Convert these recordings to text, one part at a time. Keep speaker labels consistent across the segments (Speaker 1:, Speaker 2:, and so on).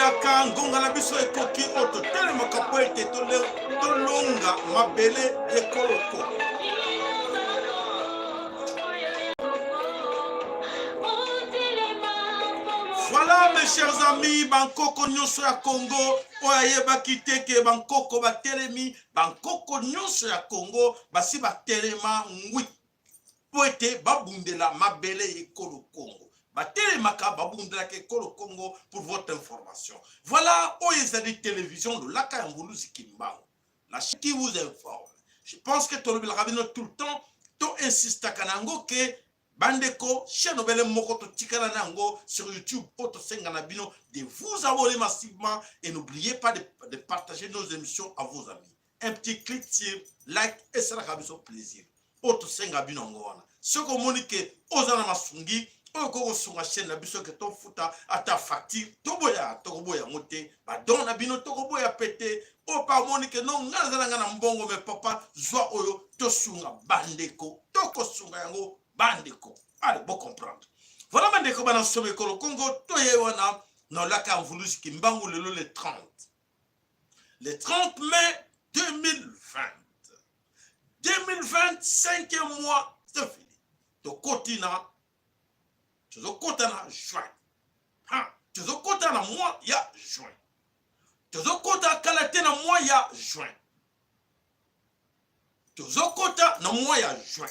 Speaker 1: Toyaka ngonga na biso ekoki oyo totelemaka mpo ete tolonga mabele ekoloko. Voilà mes chers amis, bankoko nyonso ya Congo oyo ayebaki te ke bankoko batelemi, bankoko nyonso ya Congo basi batelema ngwi mpo ete babundela mabele ya ekolo Congo. Batelemaka babundelaka ekolo Congo pour votre information. Voilà oyo ezali télévision lolaka ya Mvuluzi Kimbangu. La chaîne qui vous informe. Je pense que tolobelaka bino tout le temps, to insistaka na yango ke bandeko chaîne obele moko totikala na yango sur YouTube mpo tosenga na bino de vous abonner massivement et n'oubliez pas de partager nos émissions à vos amis. Un petit clic sur like esalaka biso plaisir. Oyo tosenga bino yango wana. Soki omoni ke oza na masungi oyo okoki kosunga chaîne na biso ke tofuta ata facture, toboya, tokoboya yango te. Ba don na bino tokoboya pe te. Oyo pa omoni ke non, ngai naza na ngai na mbongo, mais papa zwa oyo tosunga bandeko, tokosunga yango bandeko. Allez, bo comprendre. Voilà bandeko bana nsomo ekolo Congo, toye wana na olaka ya Mvuluzi Kimbangu lelo le 30. Le 30 mai 2020. 2020, cinquième mois, c'est fini. Tokoti na, tozokota na juin. Ha, tozokota na mois ya juin. Tozokota kala te na mois ya juin. Tozokota na mois ya juin.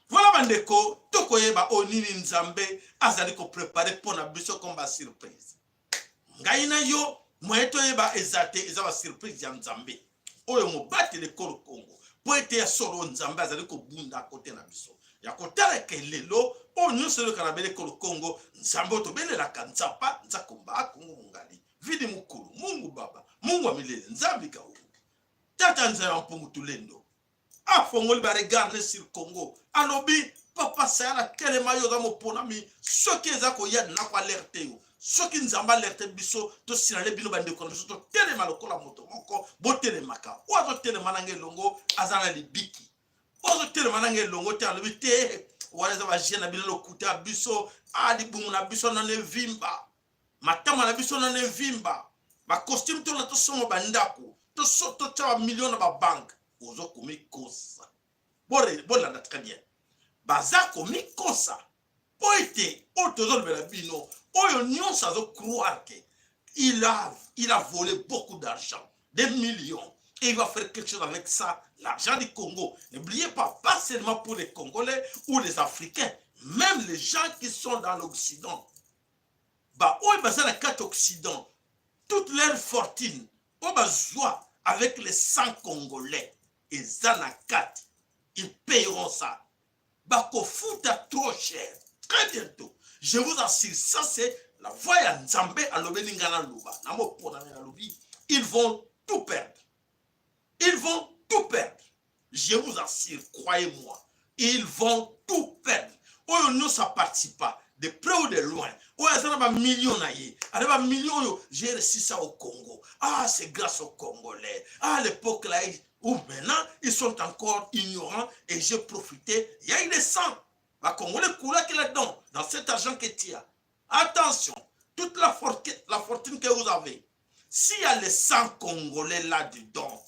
Speaker 1: Voilà bandeko, tokoyeba oyo nini Nzambe azali ko préparer mpo na biso comme ba surprise. Ngai na yo moyen toyeba eza te, eza ba surprise ya Nzambe oyo mobateli ekolo Congo, mpo ete ya solo Nzambe azali kobunda kote na biso ya kotala ke lelo oyo nyonso eleka na bele ekolo Congo. Nzambe oyo tobelelaka Nzapa Nzakomba Kongo Mongali Vidi Mukulu Mungu Baba Mungu wa milele Nzambe Kaungu Tata Nzambe Mpungu Tulendo afongoli ba regard ne sur Congo, alobi papa Sayala telema, yo oza moponami, soki eza koya nako alerte yo. Soki Nzambe alerte biso, tosinale bino bandeko na biso, totelema lokola moto moko. Botelemaka, oyo azotelema nanga elongo aza na libiki, oyo azotelema nanga elongo te alobi te wana eza bajeune na bino lokuta, biso a libumu na biso nano evimba, matama na biso nano evimba, bacostume tona tosomba bandako, totya bamillion na babanke. Ozo komikosa. Bolanda très bien, baza komikosa mpo ete oyo tozolobela bino, oyo nyonso azo croire que il a volé beaucoup d'argent, des millions, et il va faire quelque chose avec ça, l'argent du Congo. N'oubliez pas, pas seulement pour les Congolais ou les Africains, même les gens qui sont dans l'Occident. Ba oyo baza na kati Occident, toute leur fortune oyo bazwa avec les sang congolais eza na kati, ils payeront ça. Bakofuta trop cher très bientôt. Je vous assure, ça c'est la voix ya Nzambe alobeli nga na loba na mopona na lobi, ils vont tout perdre. Ils vont tout perdre. Je vous assure, croyez-moi, ils vont tout perdre. Oyo nyonso aparticipa de près ou de loin, oyo aza na bamillion na ye, aza bamillion oyo j'ai reçu ça au Congo, ah c'est grâce aux Congolais, ah à l'époque là où maintenant ils sont encore ignorants et j'ai profité, il y a eu des sangs ba Congolais coulaki là-dedans dans cet argent que tu as. Attention, toute la fortune que vous avez, s'il y a le sang congolais là-dedans,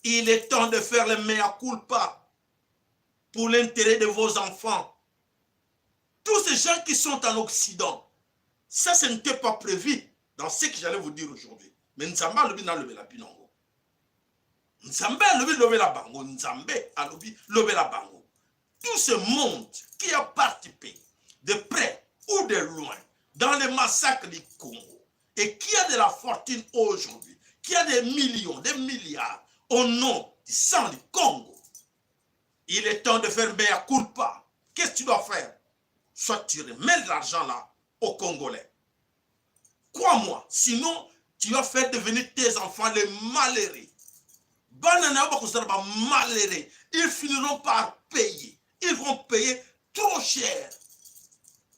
Speaker 1: il est temps de faire le mea culpa pour l'intérêt de vos enfants. Tous ces gens qui sont en Occident, ça, ce n'était pas prévu dans ce que j'allais vous dire aujourd'hui. Mais Nzambe alobi nalobela bino yango. Nzambe alobi lobela bango. Nzambe alobi lobela bango. Tout ce monde qui a participé de près ou de loin dans le massacre du Congo et qui a de la fortune aujourd'hui, qui a des millions, des milliards au nom du sang du Congo, il est temps de faire mea culpa. Qu'est-ce que tu dois faire? Soit tu remets de l'argent là aux Congolais. Crois-moi, sinon tu vas faire devenir tes enfants les malheureux. Bana na yo bakozala ba malheureux. Ils finiront par payer. Ils vont payer trop cher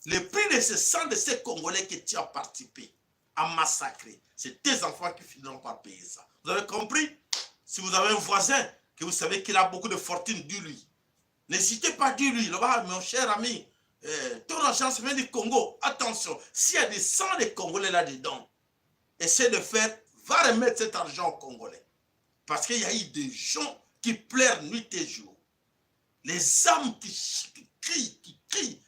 Speaker 1: le prix de ce sang de ces Congolais que tu as participé à massacrer. C'est tes enfants qui finiront par payer ça. Vous avez compris? Si vous avez un voisin que vous savez qu'il a beaucoup de fortune, dis-lui. N'hésitez pas, dis-lui. Là-bas, mon cher ami, ton argent vient du Congo. Attention, s'il y a des sangs de Congolais là-dedans, essaie de faire, va remettre cet argent aux Congolais. Parce qu'il y a eu des gens qui pleurent nuit et jour. Les âmes qui crient, qui crient,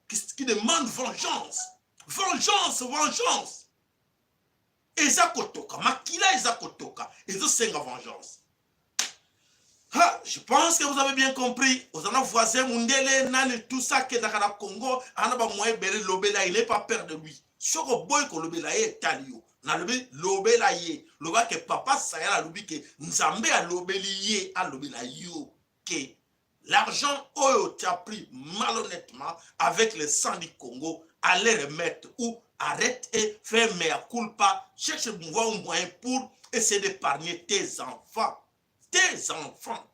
Speaker 1: qui demandent vengeance. Vengeance, vengeance. Eza kotoka, makila eza kotoka, ezosenga vengeance. Ha, je pense que vous avez bien compris. Oza na voisin mundele nani, tout ça, akendaka na Congo, ana bamoyen ebele, lobela ye, n'aie pas peur de lui. Soki oboyi kolobela ye, etali yo. Nalobi, lobela ye, loba ke papa Sayala alobi ke Nzambe alobeli ye, alobela yo ke l'argent oyo tu as pris malhonnêtement avec le sang du Congo, allez remettre ou arrête et fais mea culpa, cherche voie ou moyen pour essayer d'épargner tes enfants, tes enfants.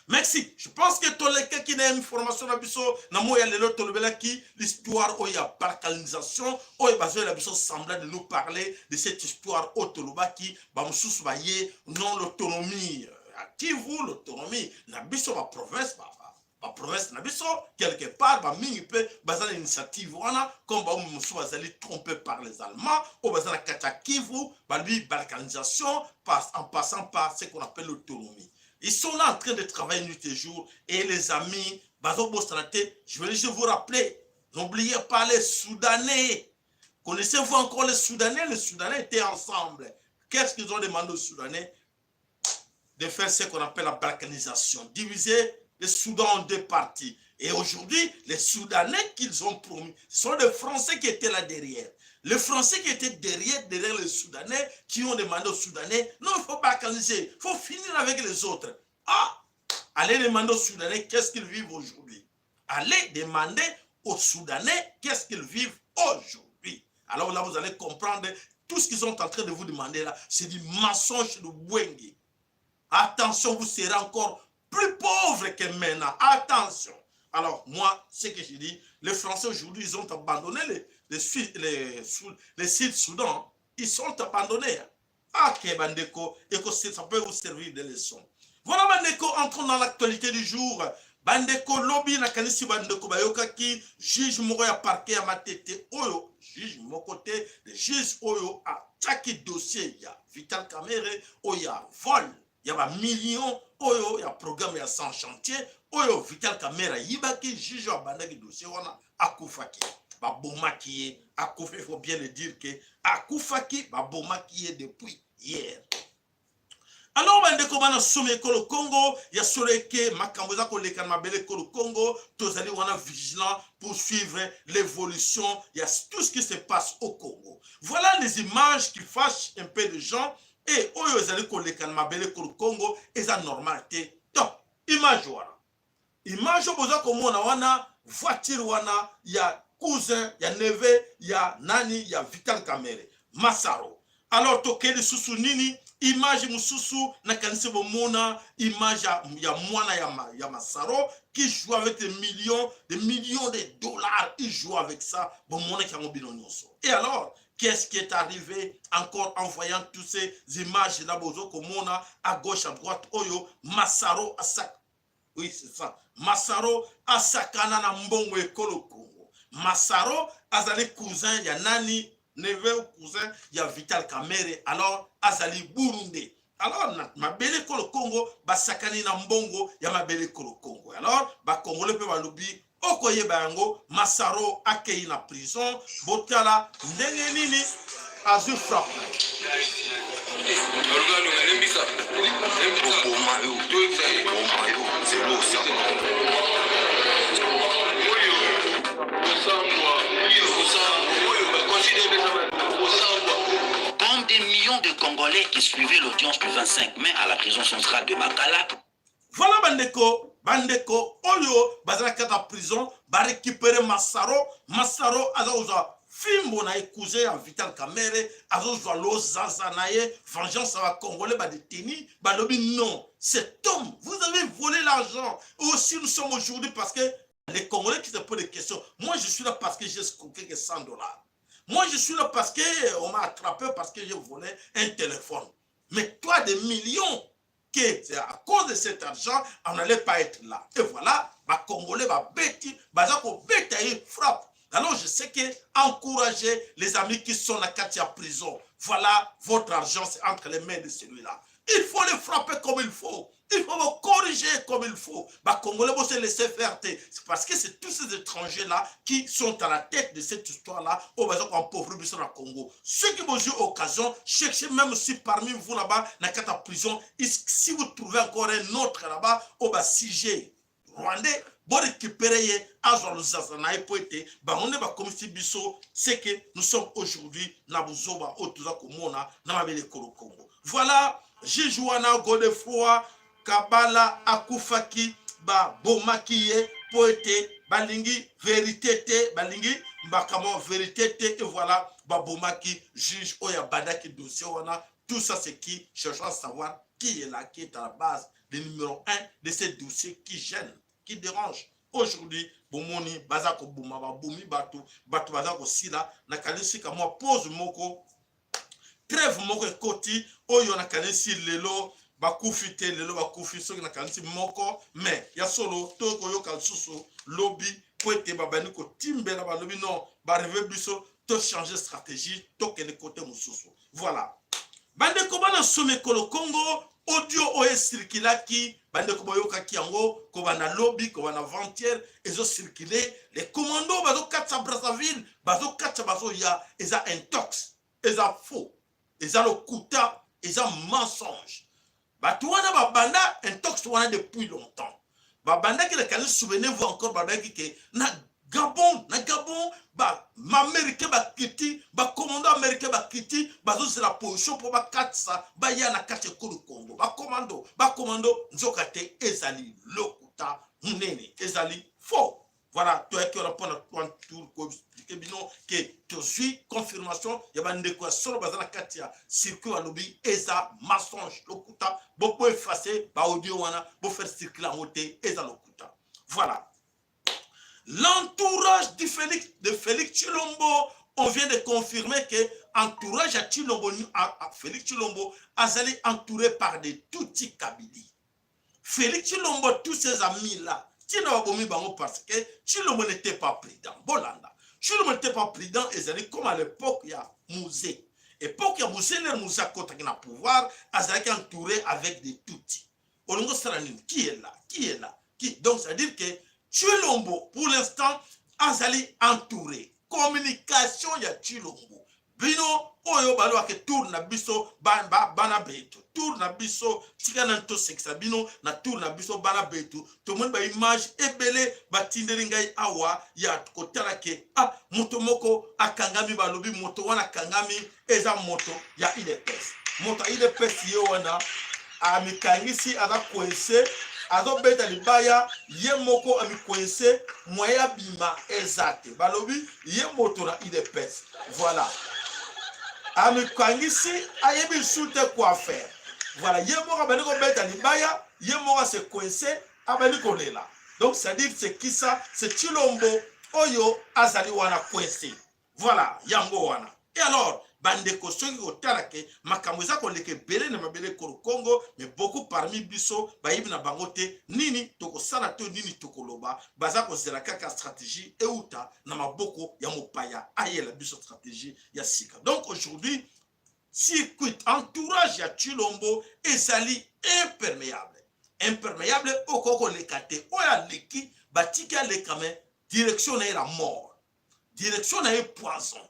Speaker 1: Merci. Je pense que tolekaki na information na biso na moya lelo. Tolobelaki l'histoire oyo ya balkanisation, oyo bazoyela biso semblant de nous parler de cette histoire oyo tolobaki. Bamosusu baye non, l'autonomie ya Kivu, l'autonomie na biso, baprovince, baprovince na biso quelque part. Bamingi mpe baza na initiative wana, comme baomi mosusu bazali trompé par les Allemands oyo baza na kati ya Kivu. Balobi balkanisation en passant par ce qu'on appelle l'autonomie. Ils sont là en train de travailler nuit et jour. Et les amis, bazobosana te, je vais juste vous rappeler, n'oubliez pas les Soudanais. Connaissez-vous encore les Soudanais? Les Soudanais étaient ensemble. Qu'est-ce qu'ils ont demandé aux Soudanais? De faire ce qu'on appelle la balkanisation, diviser le Soudan en deux parties. Et aujourd'hui, les Soudanais qu'ils ont promis, ce sont des Français qui étaient là derrière. Les Français qui étaient derrière, derrière les Soudanais, qui ont demandé aux Soudanais, non, il faut balkaniser, il faut finir avec les autres. Ah, allez demander aux Soudanais qu'est-ce qu'ils vivent aujourd'hui. Allez demander aux Soudanais qu'est-ce qu'ils vivent aujourd'hui. Alors là, vous allez comprendre tout ce qu'ils sont en train de vous demander là, c'est du mensonge de Bwenge. Attention, vous serez encore plus pauvre que maintenant. Attention. Alors, moi, ce que je dis, les Français aujourd'hui, ils ont abandonné les sites Soudan. Ils sont abandonnés. Ok, bandeko, et que ça peut vous servir de leçon. Voilà, bandeko, entrons dans l'actualité du jour. Bandeko, lobi nakanisi bandeko bayokaki juge moko ya parquet ya Matete oyo, juge moko te, le juge oyo atiaki dossier ya Vital Kamerhe, oyo ya vol ya bamillion, oyo ya programme ya sans chantier, oyo Vital Kamerhe ayibaki. Juge oyo abandaki dossier wana akufaki, babomaki ye, akufi. Il faut bien le dire ke akufaki, babomaki ye depuis hier. Alors bandeko, bana somi ekolo Congo, ya solo eke makambo eza koleka na mabele ekolo Congo. Tozali wana vigilant pour suivre l'évolution ya tout ce qui se passe au Congo. Voilà les images qui fâchent un peu de gens et oyo ezali koleka na mabele ekolo Congo eza normal te. To image wana, image oyo boza komona wana, voiture wana ya cousin, ya neveu ya nani, ya Vital Kamerhe, Masaro. Alors tokei lisusu nini, image mosusu nakanisi bomona image ya mwana ya Masaro qui joue avec des millions, des millions de dollars. Il joue avec ça, bomonaki yango bino nyonso. Et alors, qu'est-ce qui est arrivé encore en voyant toutes ces images là bozo komona à gauche, à droite, oyo Masaro asak, oui, c'est ça, Masaro asakana na mbongo ekolo Congo? Masaro azali cousin ya nani, neveu ou cousin ya Vital Kamerhe. Alors azali Burundais. Alors na mabele ekolo Congo, basakani na mbongo ya mabele ekolo Congo. Alors bakongole mpe balobi okoyeba yango. Masaro akei na prison. Botala ndenge nini azwi frappe na ye.
Speaker 2: Boma yo, boma yo, zelo osamba.
Speaker 3: Oyo osambwa, osambwa, osambwa.
Speaker 4: Comme des millions de Congolais qui suivaient l'audience du 25 mai à la prison centrale de Makala,
Speaker 1: Voilà bandeko, bandeko oyo bazalaki kaka prison, barécupérer Masaro. Masaro aza kozwa fimbo na ye, cousin ya Vital Kamerhe, azozwa lozaza na ye. Vengeance ya bacongolais badétenus. Balobi non, cet homme, vous avez volé l'argent aussi. Nous sommes aujourd'hui parce que les Congolais qui se posent des questions. Moi, je suis là parce que j'ai escroqué que 100 $. Moi, je suis là parce que on m'a attrapé parce que j'ai volé un téléphone. Mais toi, des millions, que c'est à cause de cet argent, on n'allait pas être là. Et voilà, ba Congolais, ba beti, baza ko beta ye frappe. Alors je sais que encouragez les amis qui sont na kati ya prison. Voilà votre argent, c'est entre les mains de celui-là. Il faut les frapper comme il faut. Il faut vous corriger comme il faut. Bah, Congolais vont se laisser faire. C'est parce que c'est tous ces étrangers-là qui sont à la tête de cette histoire-là. Au besoin qu'on pauvre au Congo. Ceux qui vont jouer occasion, cherchez même si parmi vous là-bas, dans la prison, si vous trouvez encore un autre là-bas, au bas, si j'ai rwandais borécupere ye azwa luzaza na ye mpo ete bango nde bakomisi biso ce que nous sommes aujourd'hui na buzoba oyo toza komona na mabele ekolo Congo. Voilà, juge wana Godefroi Kabala akufaki, babomaki ye mpo ete balingi vérité te, balingi makambo vérité te. Et voilà, babomaki juge oyo abandaki dossier wana. Tout ça, c'est qui cherchant à savoir qui est là, qui est à la base, le numéro 1 de ces dossiers qui gêne, qui dérange aujourd'hui. Bomoni baza koboma, babomi bato, bato baza kosila. Nakanisi ka mwa pause moko, trêve moko ekoti oyo. Nakanisi lelo bakufi te, lelo bakufi soki nakanisi moko, mais ya solo tokoyoka lisusu lobi po ete babandi kotimbela. Balobi non, bareve biso, tochange stratégie, tokende kote mosusu. Voilà, bandeko bana somi ekolo Congo, audio oyo ecirculaki, bandeko boyokaki yango kobanda lobi, kobanda avant-hier, ezocircule: les commando bazokatisa Brazzaville, bazokatisa, bazoya. Eza intox, eza faux, eza lokuta, eza mensonge. Bato wana babanda intox wana depuis longtemps. Babandaki, lekani, souvenez-vous encore, babandaki ke na Gabon, na Gabon baaméricain bakiti, bacommando américain bakiti, bazozela position mpo bakatisa, baya na kati ekolo Congo, bacommando, bacommando. Nzoka te, ezali lokuta monene, ezali faux. Voilà, toyaki wana mpona tour koexpliquer bino ke tozwi confirmation ya bandeko ya solo baza na kati ya circuit. Balobi eza mensonge, lokuta. Bopo effacer baaudio wana, bofaire circuler yango te, eza lokuta. Voilà, l'entourage du Félix, de Félix Tshilombo, on vient de confirmer que entourage à Tshilombo, à Félix Tshilombo, azali entouré par des Tutsi Kabili. Félix Tshilombo, tous ses amis là, tina babomi bango parce que Tshilombo n'était pas prudent. Bolanda. Tshilombo n'était pas prudent, ezali comme à l'époque ya Mzee. Époque ya Mzee, l'heure Mzee akotaki na pouvoir, azalaki entouré avec des Tutsi. Olingo sala nini? Qui est là? Qui est là? Qui? Donc, c'est-à-dire que Tshilombo, pour l'instant, azali entouré. Communication ya Tshilombo. Bino oyo balobaka tour na biso bana betu, tour na biso, tika nani tosekisa bino na tour na biso bana betu. Tomoni baimage ebele batindeli ngai awa ya kotala ke ah, moto moko akangami. Balobi moto wana akangami eza moto ya UDPS. Moto ya UDPS ye wana amikangisi, aza coincé, azobeta libaya ye moko, amikoince, moyen abima eza te. Balobi ye moto na UDPS. Voilà, amikangisi, ayebi lisusu te quoi faire. Voilà, ye moko abandi kobeta libaya, ye moko ase coincé, abandi kolela. Donc c'est à dire, c'est qui ça? C'est Tshilombo oyo azali wana coincé. Voilà, yango wana. Et alors bandeko, soki kotala ke makambo eza koleka ebele na mabele ekolo Congo, mais beaucoup parmi biso bayebi na bango te nini tokosala to nini tokoloba. Baza kozela kaka stratégie euta na maboko ya mopaya, ayela biso stratégie ya sika. Donc aujourd'hui, circuit entourage ya Tshilombo ezali imperméable, imperméable, okoki koleka te. Oyo aleki, batiki aleka, mais direction na ye la mort, direction na ye poison.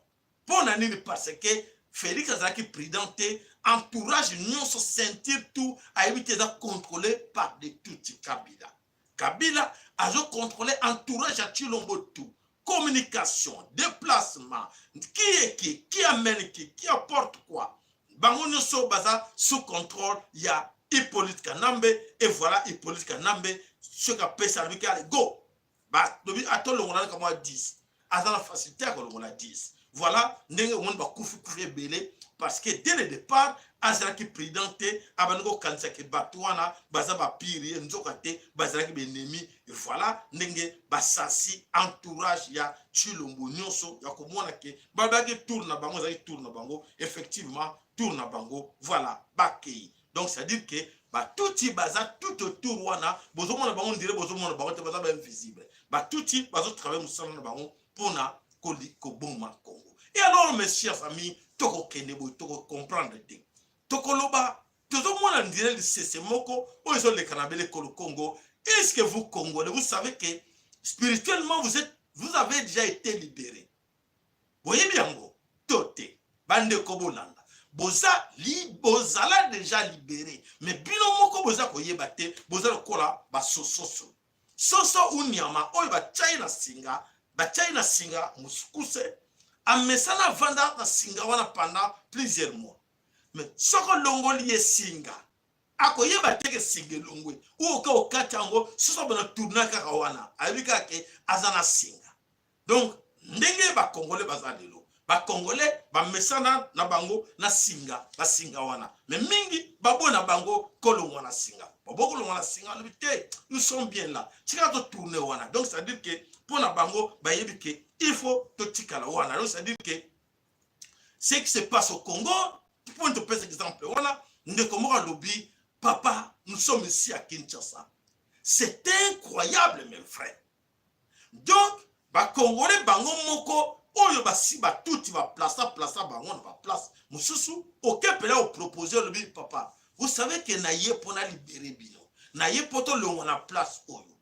Speaker 1: Mpo na nini? Parce que Félix azalaki prudent te. Entourage nyonso, ceinture, tout, ayebi te, eza contrôlé par de Tutsi. Kabila, Kabila azocontrôle entourage ya Tshilombo, tout, communication, déplacement, qui est qui, qui amène qui, qui apporte quoi, bango nyonso baza sous contrôle ya Hippolyte Kanambe. Et voilà, Hippolyte Kanambe soki apesa, alobi ke allez, go. Balobi atolongola kaka mwa 10, aza na facilité ya kolongola 10. Voilà ndenge omoni bakufi kufi ebele, parce que dès le départ azalaki prudent te. Abandi kokanisaki bato wana baza bapire ye, nzoka te, bazalaki baennemi. Voilà ndenge basasi entourage ya Tshilombo nyonso ya komona ke balobaki tour na bango, ezalaki tour na bango, effectivement tour na bango. Voilà, bakei. Donc c'est à dire que batutsi baza tout autour wana. Bozomona bango ndire, bozomona bango te, baza bainvisible. Batutsi bazotravaille mosala na bango mpona Koboma Congo. Et alors, mes chers amis, tokokende boye, tokocomprendre te, tokoloba tozomona ndire lisese moko oyo ezoleka na bele kolo Congo. Est ce que vous, Congolais, vous savez que spirituellement vous avez déjà été libéré? Boyebi yango to te? Bandeko, bolanda, boza li, bozala déjà libéré, mais bino moko boza koyeba te. Boza lokola basososo, soso unyama oyo batiai na singa, batiai na singa mosukuse, amesana avanda na singa wana pendant plusieurs mois. Mais soki olongoli ye singa, akoyeba te ke singa elongwe. Oyo okati yango, soso abana tourner kaka wana, ayebi kaka ke aza na singa. Donc ndenge Bakongole baza lelo, Bakongole bamesana na bango na singa, basinga wana. Mais mingi babona bango kolongwa na singa, babo kolongwa na singa, alobi te, nous sommes bien là, tika totourne wana. Donc c'est à dire que mpo na bango, bayebi ke il faut totikala wana. Donc c'est à dire que ce qui se passe au Congo, mpo topesa exemple wana, ndeko moko alobi: "Papa, nous sommes ici à Kinshasa, c'est incroyable, mes frères." Donc Bakongole bango moko oyo basi batuti baplaça plaça bango na baplace mosusu, okepela opropose, olobi: "Papa, vous savez ke na ye mpona libérer bino, na ye mpo tolongwa na place oyo,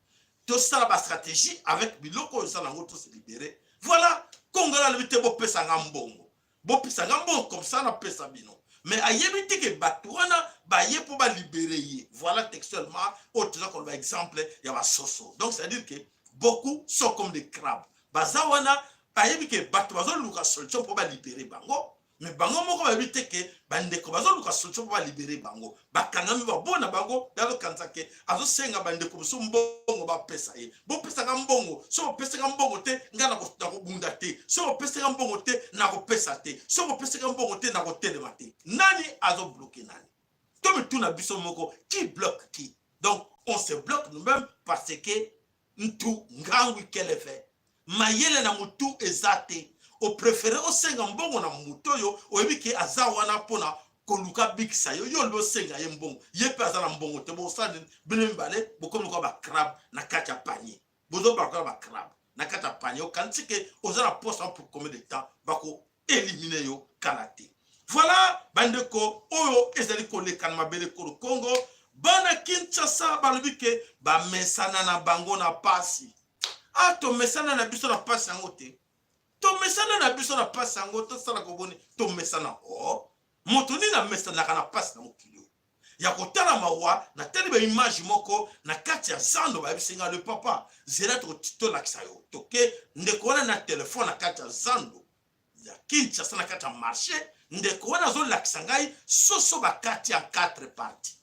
Speaker 1: tosala bastratégie avec biloko oyo eza nango, tose libérer." Voilà, Congolais alobi te: "Bopesanga mbongo, bopesanga mbongo, comme ça napesa bino." Mais ayebi te ke bato wana baye mpo balibérer ye. Voilà textuellement oyo toza koloba, exemple ya basoso. Donc c'est à dire que beaucoup sont comme des crabes, baza wana, bayebi ke bato bazoluka solution mpo balibérer bango, mais bango moko bayebi te ke bandeko bazoluka solution mpo balibérer bango. Bakangami, babona bango, bazokanisa ke azosenga bandeko mosusu mbongo, bapesa ye: "Bopesaka mbongo, so bopesaka mbongo te, ngai nakobunda te, so bopesaka mbongo te, nakopesa te, so bopesaka mbongo te, nakotelema te." Nani azobloquer nani? To mituna biso moko: qui bloque qui? Donc on se bloque nous-mêmes parce que ntu ngangwi kelefe, mayele na mutu eza te. Opréférer osenga mbongo na motu oyo oyebi ke aza wana mpona koluka bikisa yo. Yo olobi osenga ye mbongo, ye mpe aza na mbongo te. Bosala nini? Bino mibale bokomi lokola bacrabe na kati ya panier, bozobala lokola bacrabe na kati ya panier. Okanisi ke oza na poste pour combien de temps? Bakoéliminer yo kala te. Voilà, bandeko, oyo ezali koleka na mabele kolo Kongo. Bana Kinshasa balobi ke bamesana na bango na pasi. A tomesana na biso na pasi yango te, tomesana na biso na pasi yango, tosala koboni, tomesana o oh. Moto nini amesanaka na pasi na mokili oyo ya kotala mawa? Natali baimage moko na kati ya zando, bayebisi nga: "Le papa, zela, tolakisa yo." Toke, ndeko wana na telefone na kati ya zando ya Kinshasa, na kati ya marché, ndeko wana azolakisa ngai soso bakati ya 4 parties.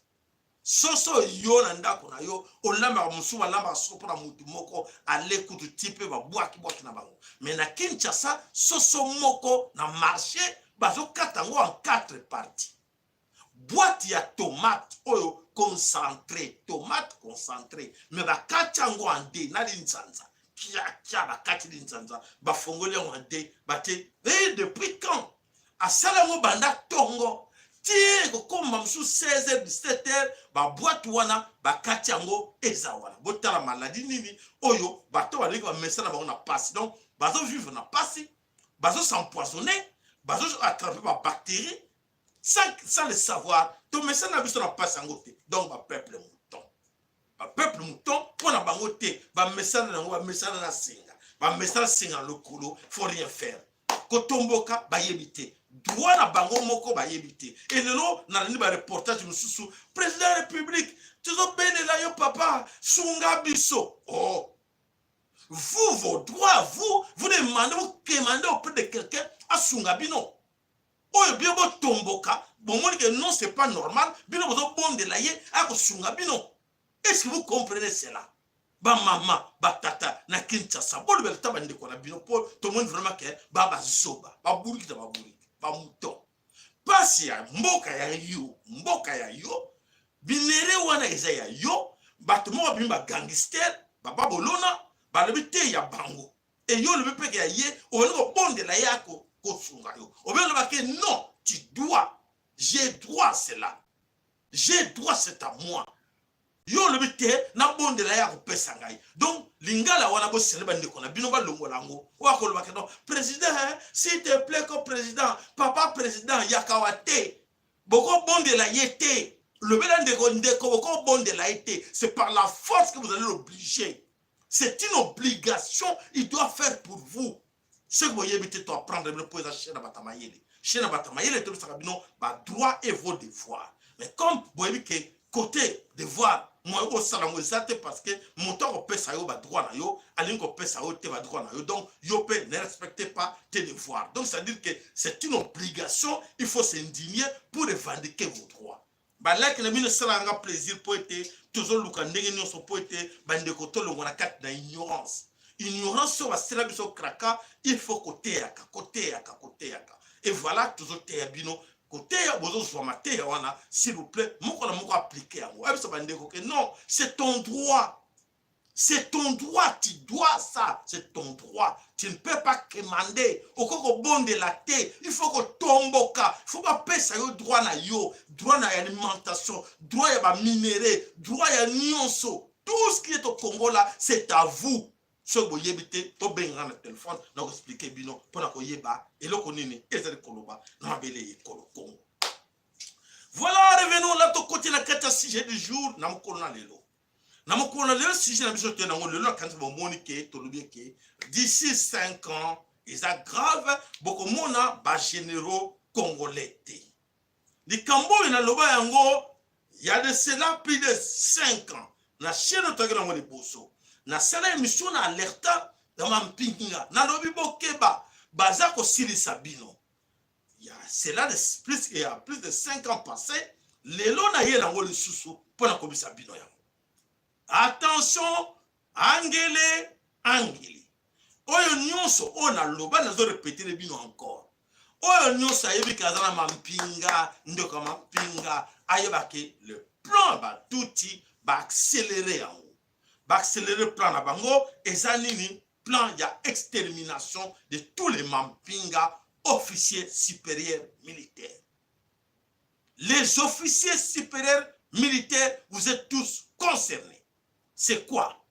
Speaker 1: Soso yo na ndako na yo olambaka, mosusu balambaka soso mpona motu moko, ale kutu ti mpe babwaki-bwaki na bango. Mais na Kinshasa, soso moko na marché bazokata yango en 4 parties. Boîte ya tomate oyo concentré, tomate concentré, mais bakati yango en deux na linzanza kiakia, bakati linzanza, bafongoli yango en deux, batie. E depuis quand asala yango? Banda ntongo ti ekokoma mosusu 16 h, 17 h, baboîte wana bakati yango eza wana. Botala maladi nini oyo bato balingi bamesana bango na pasi. Donc bazovivre na pasi, bazos'empoisonner, bazoattraper babactérie sans le savoir. Tomesana biso na pasi yango te. Donc bapeuple mouton, bapeuple mouton, mpo na bango te, bamesana nango, bamesana na singa, bamesana singa na lokolo. Faut rien faire, kotomboka bayebi te, droit na bango moko bayebi te. Elelo nalandi bareportage mosusu: "Président ya République, tozobelela yo, papa, sunga biso." Oh, vous, vos droits, vous, vous demandez, vous demandez auprès de quelqu'un asunga bino. Oyo bino botomboka, bomoni ke non, c'est pas normal, bino bozobondela ye akosunga bino. Est ce que vous comprenez cela? Bamama, batata na Kinshasa, bolobela ta bandeko na bino, mpo tomoni vraiment ke babazoba, baburiki na baburiki, bamouton. Mpasi ya mboka ya yo, mboka ya yo, minerais wana eza ya yo. Bato moko babimi bagangster, baba bolona, balobi te ya bango. Eyo olobi mpeke ya ye, obandi kobondela ye ako kosunga yo. Obi olobake: "Non, tu dois, j'ai droit cela, j'ai droit, c'est à moi." Yo olobi te, nabondela ye akopesa ngai. Donc lingala wana bosele bandeko na bino balongola yango. Oyo akolobaka non président, hein, s'il te plaît ko président, papa président yakawa te. Bokobondela ye te. Lobela ndeko, ndeko bokobondela ye te. C'est par la force que vous allez l'obliger. C'est une obligation, il doit faire pour vous. Soki boyebi te, to apprendre bino mpo eza chaîne ya bato ya mayele. Chaîne ya bato ya mayele tobisaka bino ba droit et vos devoirs. Mais comme boyebi ke côté devoir moyen kosala yango eza te, parce que moto akopesa yo ba droit na yo alingi kopesa yo te ba droit na yo, donc yo mpe ne respectez pas tes devoirs. Donc c'est à dire que c'est une obligation, il faut s'indigner pour revendiquer vos droits. Balike na bino esalaka nga plaisir mpo ete tozoluka ndenge nyonso mpo ete bandeko tolongwa na kati na ignorance. Ignorance oyo basela biso kraka, il faut koteyaka, koteyaka, koteyaka. Et voilà, tozoteya bino, koteya, bozozwa mateya wana. S'il vous plaît, moko na moko applique yango. Ayebisa bandeko ke non, c'est ton droit. C'est ton droit, tu dois ça, c'est ton droit. Tu ne peux pas quémander. Okoki kobondela te, il faut kotomboka, il faut bapesa yo droit na yo, droit na alimentation, droit ya baminerais, droit ya nyonso. Tout ce qui est au Congo là, c'est à vous. Soki boyebi te, tobengaka na telefone na koexpliquer bino mpona koyeba eloko nini ezali koloba na mabele ekolo Congo. Voilà, revenons là, tokoti na kati ya sujet du jour na mokolo na lelo. Na mokolo na lelo, sujet na biso te nango lelo, nakanisi bomoni ke tolobi ke d'ici 5 ans eza grave, bokomona bagénéraux congolais te. Likambo oyo naloba yango ya de cela plus de 5 ans na chaîne oyo toyaki nango liboso. Nasala émission na alerta na mampinga, nalobi bokeba, baza kosilisa bino. Ya cela de plus, ya plus de 5 ans passé, lelo naye nango lisusu mpo na kobisa bino yango. Attention, angele angele, oyo nyonso oyo naloba, nazorépéter bino encore. Oyo nyonso ayebi ke aza na mampinga, ndeko ya mampinga, ayebake le plan batuti baaccélérer yango, baaccélérer plan na bango. Eza nini? Plan ya extermination de tous les mampinga, officiers supérieurs militaires. Les officiers supérieurs militaires, vous êtes tous concernés. C'est quoi?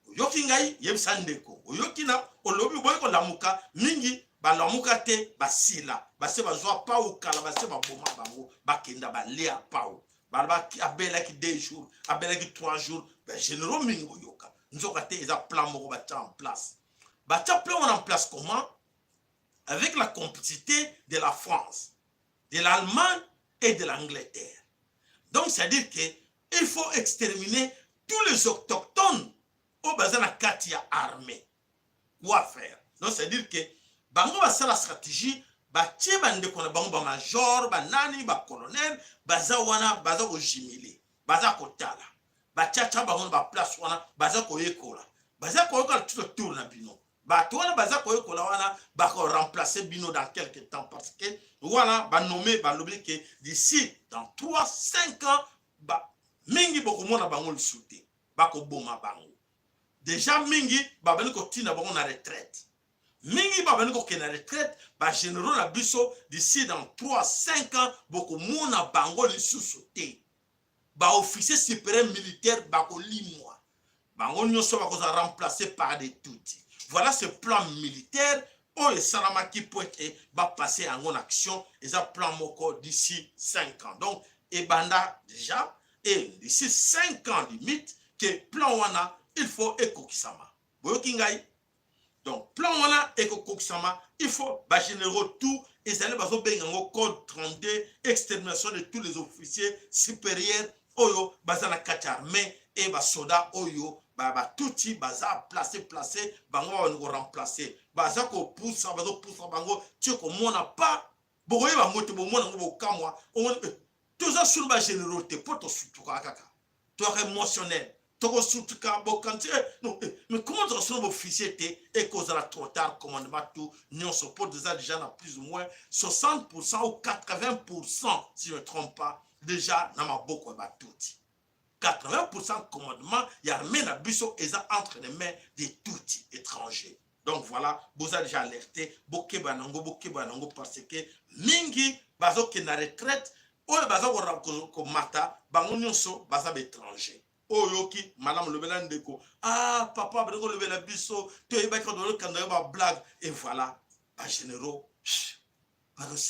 Speaker 1: Oyoki ngai, yebisa ndeko. Oyoki na olobi boyi kolamuka mingi, balamuka te, basila base bazwa pau kala, base baboma bango, bakenda balia pau. Balobaki abelaki 2 jours, abelaki 3 jours. Bagénéraux mingi boyoka, nzoka te eza plan moko batia en place. Batia plan wana en place comment? Avec la complicité de la France, de l'Allemagne et de l'Angleterre. Donc c'est à dire que il faut exterminer tous les autochtones oyo baza na kati ya armée. Quoi faire? Donc c'est à dire que bango basala stratégie, batie bandeko na bango, bamajor, banani, bacolonel, baza wana, baza kojimile, baza kotala, batiatia bango na baplace wana, baza koyekola, baza koyekola tout autour na bino. Bato wana baza koyekola wana, bakoremplacer bino dans quelque temps, parce que wana banome, balobi ke d'ici dans 3 5 ans ba, mingi bokomona bango lisusu te, bakoboma bango déjà. Mingi babandi kotinda bango na retraite, mingi babandi kokende na retraite. Bagénéraux na biso, d'ici dans 3 5 ans bokomona bango lisusu te. Baofficier supérieur militaire bakolimwa bango nyonso, bakozala remplacé par des tutsi. Voilà ce plan militaire oyo esalamaki mpo ete bapasse yango na action. Eza plan moko d'ici 5 ans, donc ebanda déjà, et d'ici 5 ans limite ke plan wana il faut ekokisama. Boyoki ngai? Donc plan wana ekokokisama, il faut bagénéraux tout ezali, bazobenga yango code 32, extermination de tous les officiers supérieurs oyo baza na kati ya armée e basoda oyo batuti baza place place bango, babandi koremplacer, baza kopusa, bazopusa bango tie komona pa bokoyeba yango te, bomona yango, bokamwa. Toza sulu bagénéraux te mpo tosutukaka kaka, toyaka émotionnel, tokosutuka bokanti. Non, mais comment tokosuna baofficier te? Ekozala trop tard, commandement tout nyonso mpo toza déjà na plus ou moins 60 ou 80, si je ne trompe pas, déjà na maboko ya batuti. 80 commandement ya armée na biso eza entre les mains des tutsi étrangers. Donc voilà, boza déjà alerté, bokeba nango, bokeba nango, parce que mingi bazokende na retraite, oyo baza komata bango nyonso baza baétranger. Oyo oyoki malamu, lobela ndeko. Ah papa, abandi kolobela biso, toyebaki kolokanda yo bablague. Et voilà, bagénéraux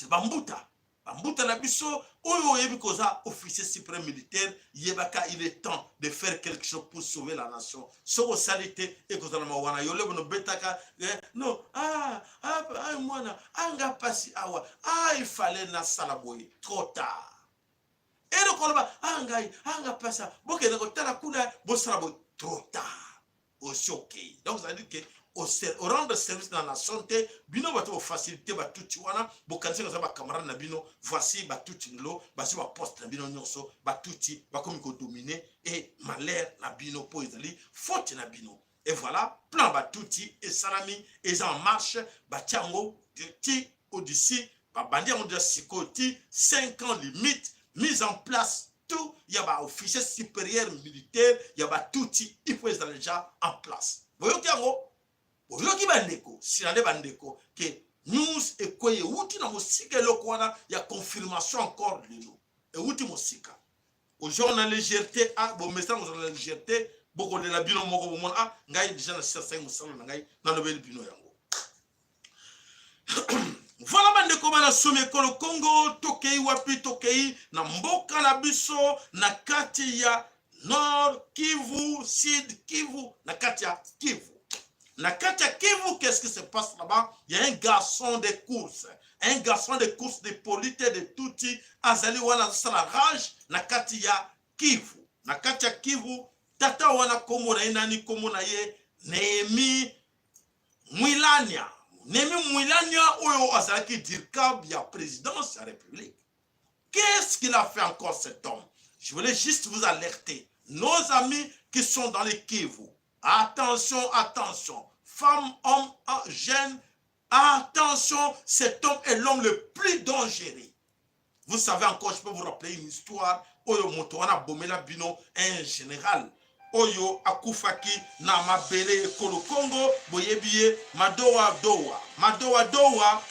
Speaker 1: bambuta, bambuta na biso oyo oyebi koza officier suprême militaire, yebaka, il est temps de faire quelque chose pour sauver la nation. Soki osali te, ekozala mawa na yo. Lebono obetaka eh, non, ah, ah, ah, mwana anga mpasi awa, ah, il fallait nasala boye. Trop tard. Ere koloba, ah, ngai anga mpasi, bokende kotala kuna, bosala boye. Trop tard, osi okei. Donc ça veut dire que orendre service na nation te. Bino bato bofacilité batuti wana, bokanisi koza bacamarade na bino. Voici batuti lelo bazwi baposte na bino nyonso. Batuti bakomi kodominer et malheur na bino, mpo ezali faute na bino. Et voilà, plan batuti esalami, eza en marche. Batia yango ti odisi, babandi yango deja sikoyo, ti 5 ans limite, mise en place tout ya baofficier supérieur militaire ya batuti, il faut ezala déjà en place. Boyoki yango, boyoki bandeko, sila nde bandeko ke news ekwei, ewuti na mosika. Eloko wana ya confirmation encore lelo ewuti mosika. Ozwaka na légèreté, ah, bomesana kozala na légèreté, bokolela bino moko. Bomona, ah, ngai déjà na sisa mosala na ngai, nalobeli bino yango. Voilà, bandeko bana somi ekolo Congo, tokei wapi? Tokei na mboka na biso, na kati ya Nord Kivu, Sud Kivu, na kati ya Kivu. Na kati ya Kivu, qu'est-ce qui se passe là-bas? Il y a un garçon de course, un garçon de course de polite de tuti, azali wana, azosala rage na kati ya Kivu. Na kati ya Kivu, tata wana, kombo na ye nani? Kombo na ye Nehemi Mwilania. Nehemi Mwilania oyo azalaki dircab ya présidence ya République. Qu'est-ce qu'il a fait encore, cet homme? Je voulais juste vous alerter, nos amis qui sont dans les Kivu, attention, attention, femmes, hommes, jeunes, attention, cet homme est l'homme le plus dangereux. Vous savez encore, je peux vous rappeler une histoire oyo moto wana abomela bino un général oyo akufaki na mabele ekolo Congo. Boyebi ye, Madowa Dowa, Madowa Dowa,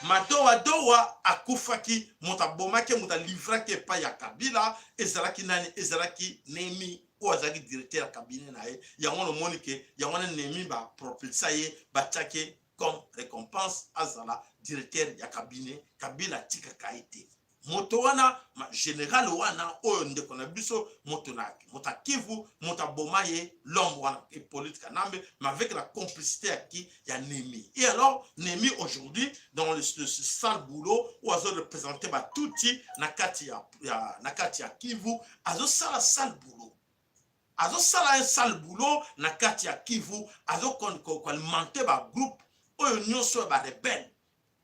Speaker 1: Madowa Dowa akufaki. Moto abomaki, moto alivraki epai ya Kabila ezalaki nani? Ezalaki Nehemi oyo azalaki directeur ya cabinet na ye. Yango nomoni ke yango wana Nehemi bapropulsa ye, batiaki comme récompense azala directeur ya cabinet. Kabila atikaka ye te moto wana, général wana oyo ndeko na biso, moto na moto Akivu. Moto aboma ye, l'homme wana, Hippolyte Kanambe, mais avec la complicité ya qui? Ya Nehemi. Et alors Nehemi aujourd'hui dans ce sale boulot oyo azo représenter batuti na kati ya Kivu, azosala sale boulot, azosala un sale boulot na kati ya Kivu, azokoalimenter bagroupe oyo nyonso ya barebelle,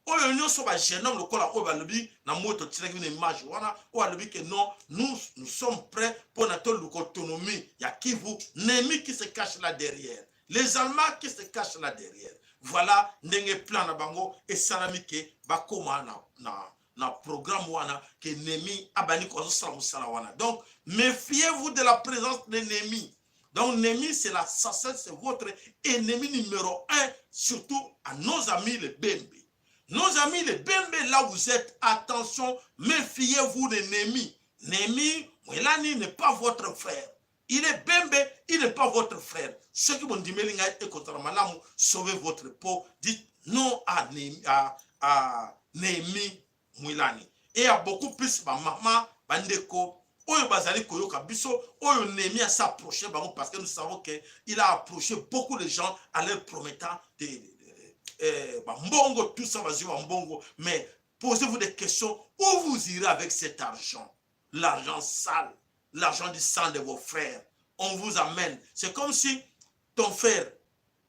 Speaker 1: oyo nyonso bajeune homme lokola oyo balobi na moi totilaki bino image wana, oyo alobi ke non, nous, nous sommes prêts mpona toluka autonomie ya Kivu. Nehemi qui se cache là derrière, les Allemands qui se cachent là derrière. Voilà ndenge plan na bango esalami ke bakóma na programme wana ke Nehemi abandi kozosala mosala wana. Donc méfiez-vous de la présence de Nehemi. Donc Nehemi, c'est l'assassin, c'est votre ennemi numéro un, surtout à nos amis les Bembe. Nos amis les Bembe, là où vous êtes, attention, méfiez-vous de Némi. Némi Mwilani n'est pas votre frère. Il est Bembe, il n'est pas votre frère. Ceux qui vont dire, sauvez votre peau, dites non à Némi, à Némi Mwilani. Et il y a beaucoup plus, ma maman, bandeko, oyo bazali koyoka biso, oyo Némi a s'approché bango, parce que nous savons que il a approché beaucoup de gens en leur promettant des bambongo, tout ça, bazwi bambongo. Mais posez-vous des questions: où vous irez avec cet argent? L'argent sale, l'argent du sang de vos frères. On vous amène, c'est comme si ton frère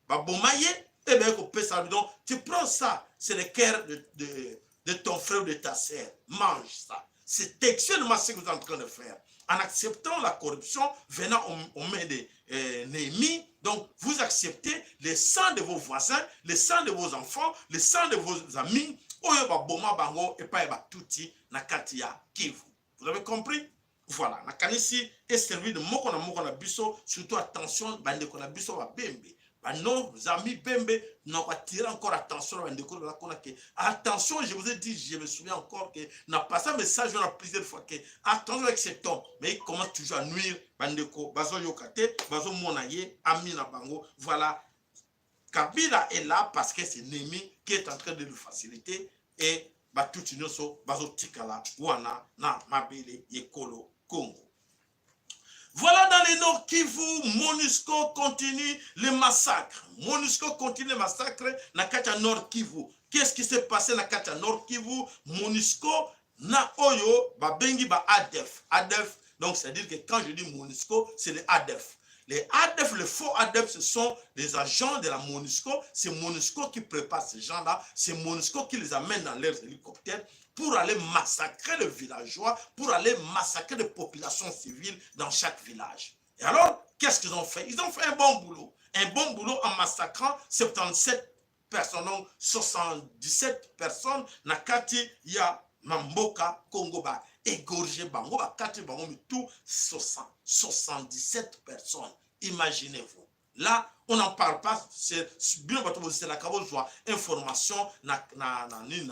Speaker 1: baboma ye, eh bien kopesa. Donc tu prends ça, c'est le cœur de ton frère ou de ta sœur, mange ça. C'est textuellement ce que vous êtes en train de faire. En acceptant la corruption venant au mains de Néhémie, donc vous acceptez le sang de vos voisins, le sang de vos enfants, le sang de vos amis, oyo baboma bango epai batuti na kati ya Kivu. Vous avez compris? Voilà, nakanisi eservi de moko na moko na biso, surtout attention, bandeko na biso babembe. Ba nos amis Bembe n'a pas tiré encore attention na bandeko na kuna que attention, je vous ai dit, je me souviens encore que na passé un message on a plusieurs fois que attention avec cet homme, mais il commence toujours à nuire bandeko bazoyoka te, bazomona ye ami na bango. Voilà, Kabila est là parce que c'est l'ennemi qui est en train de le faciliter et batuti nyonso bazotikala wana na mabele ekolo Congo. Voilà, dans les Nord Kivu, MONUSCO continue les massacres. MONUSCO continue les massacres na kati ya Nord Kivu. Qu'est-ce qui s'est passé na kati ya Nord Kivu? MONUSCO na oyo babengi ba ADF. ADF, donc c'est-à-dire que quand je dis MONUSCO, c'est les ADF. Les ADF, les faux ADF, ce sont des agents de la MONUSCO. C'est MONUSCO qui prépare ces gens-là. C'est MONUSCO qui les amène dans leurs hélicoptères pour aller massacrer les villageois, pour aller massacrer les populations civiles dans chaque village. Et alors, qu'est-ce qu'ils ont fait? Ils ont fait un bon boulot. Un bon boulot en massacrant 77 personnes, donc 77 personnes. Na kati ya Mamboka Congo ba égorgé bango, bakati bango mitu 77 personnes. Imaginez-vous. Là, on n'en parle pas. C'est bien bato bozelaka bozwa information na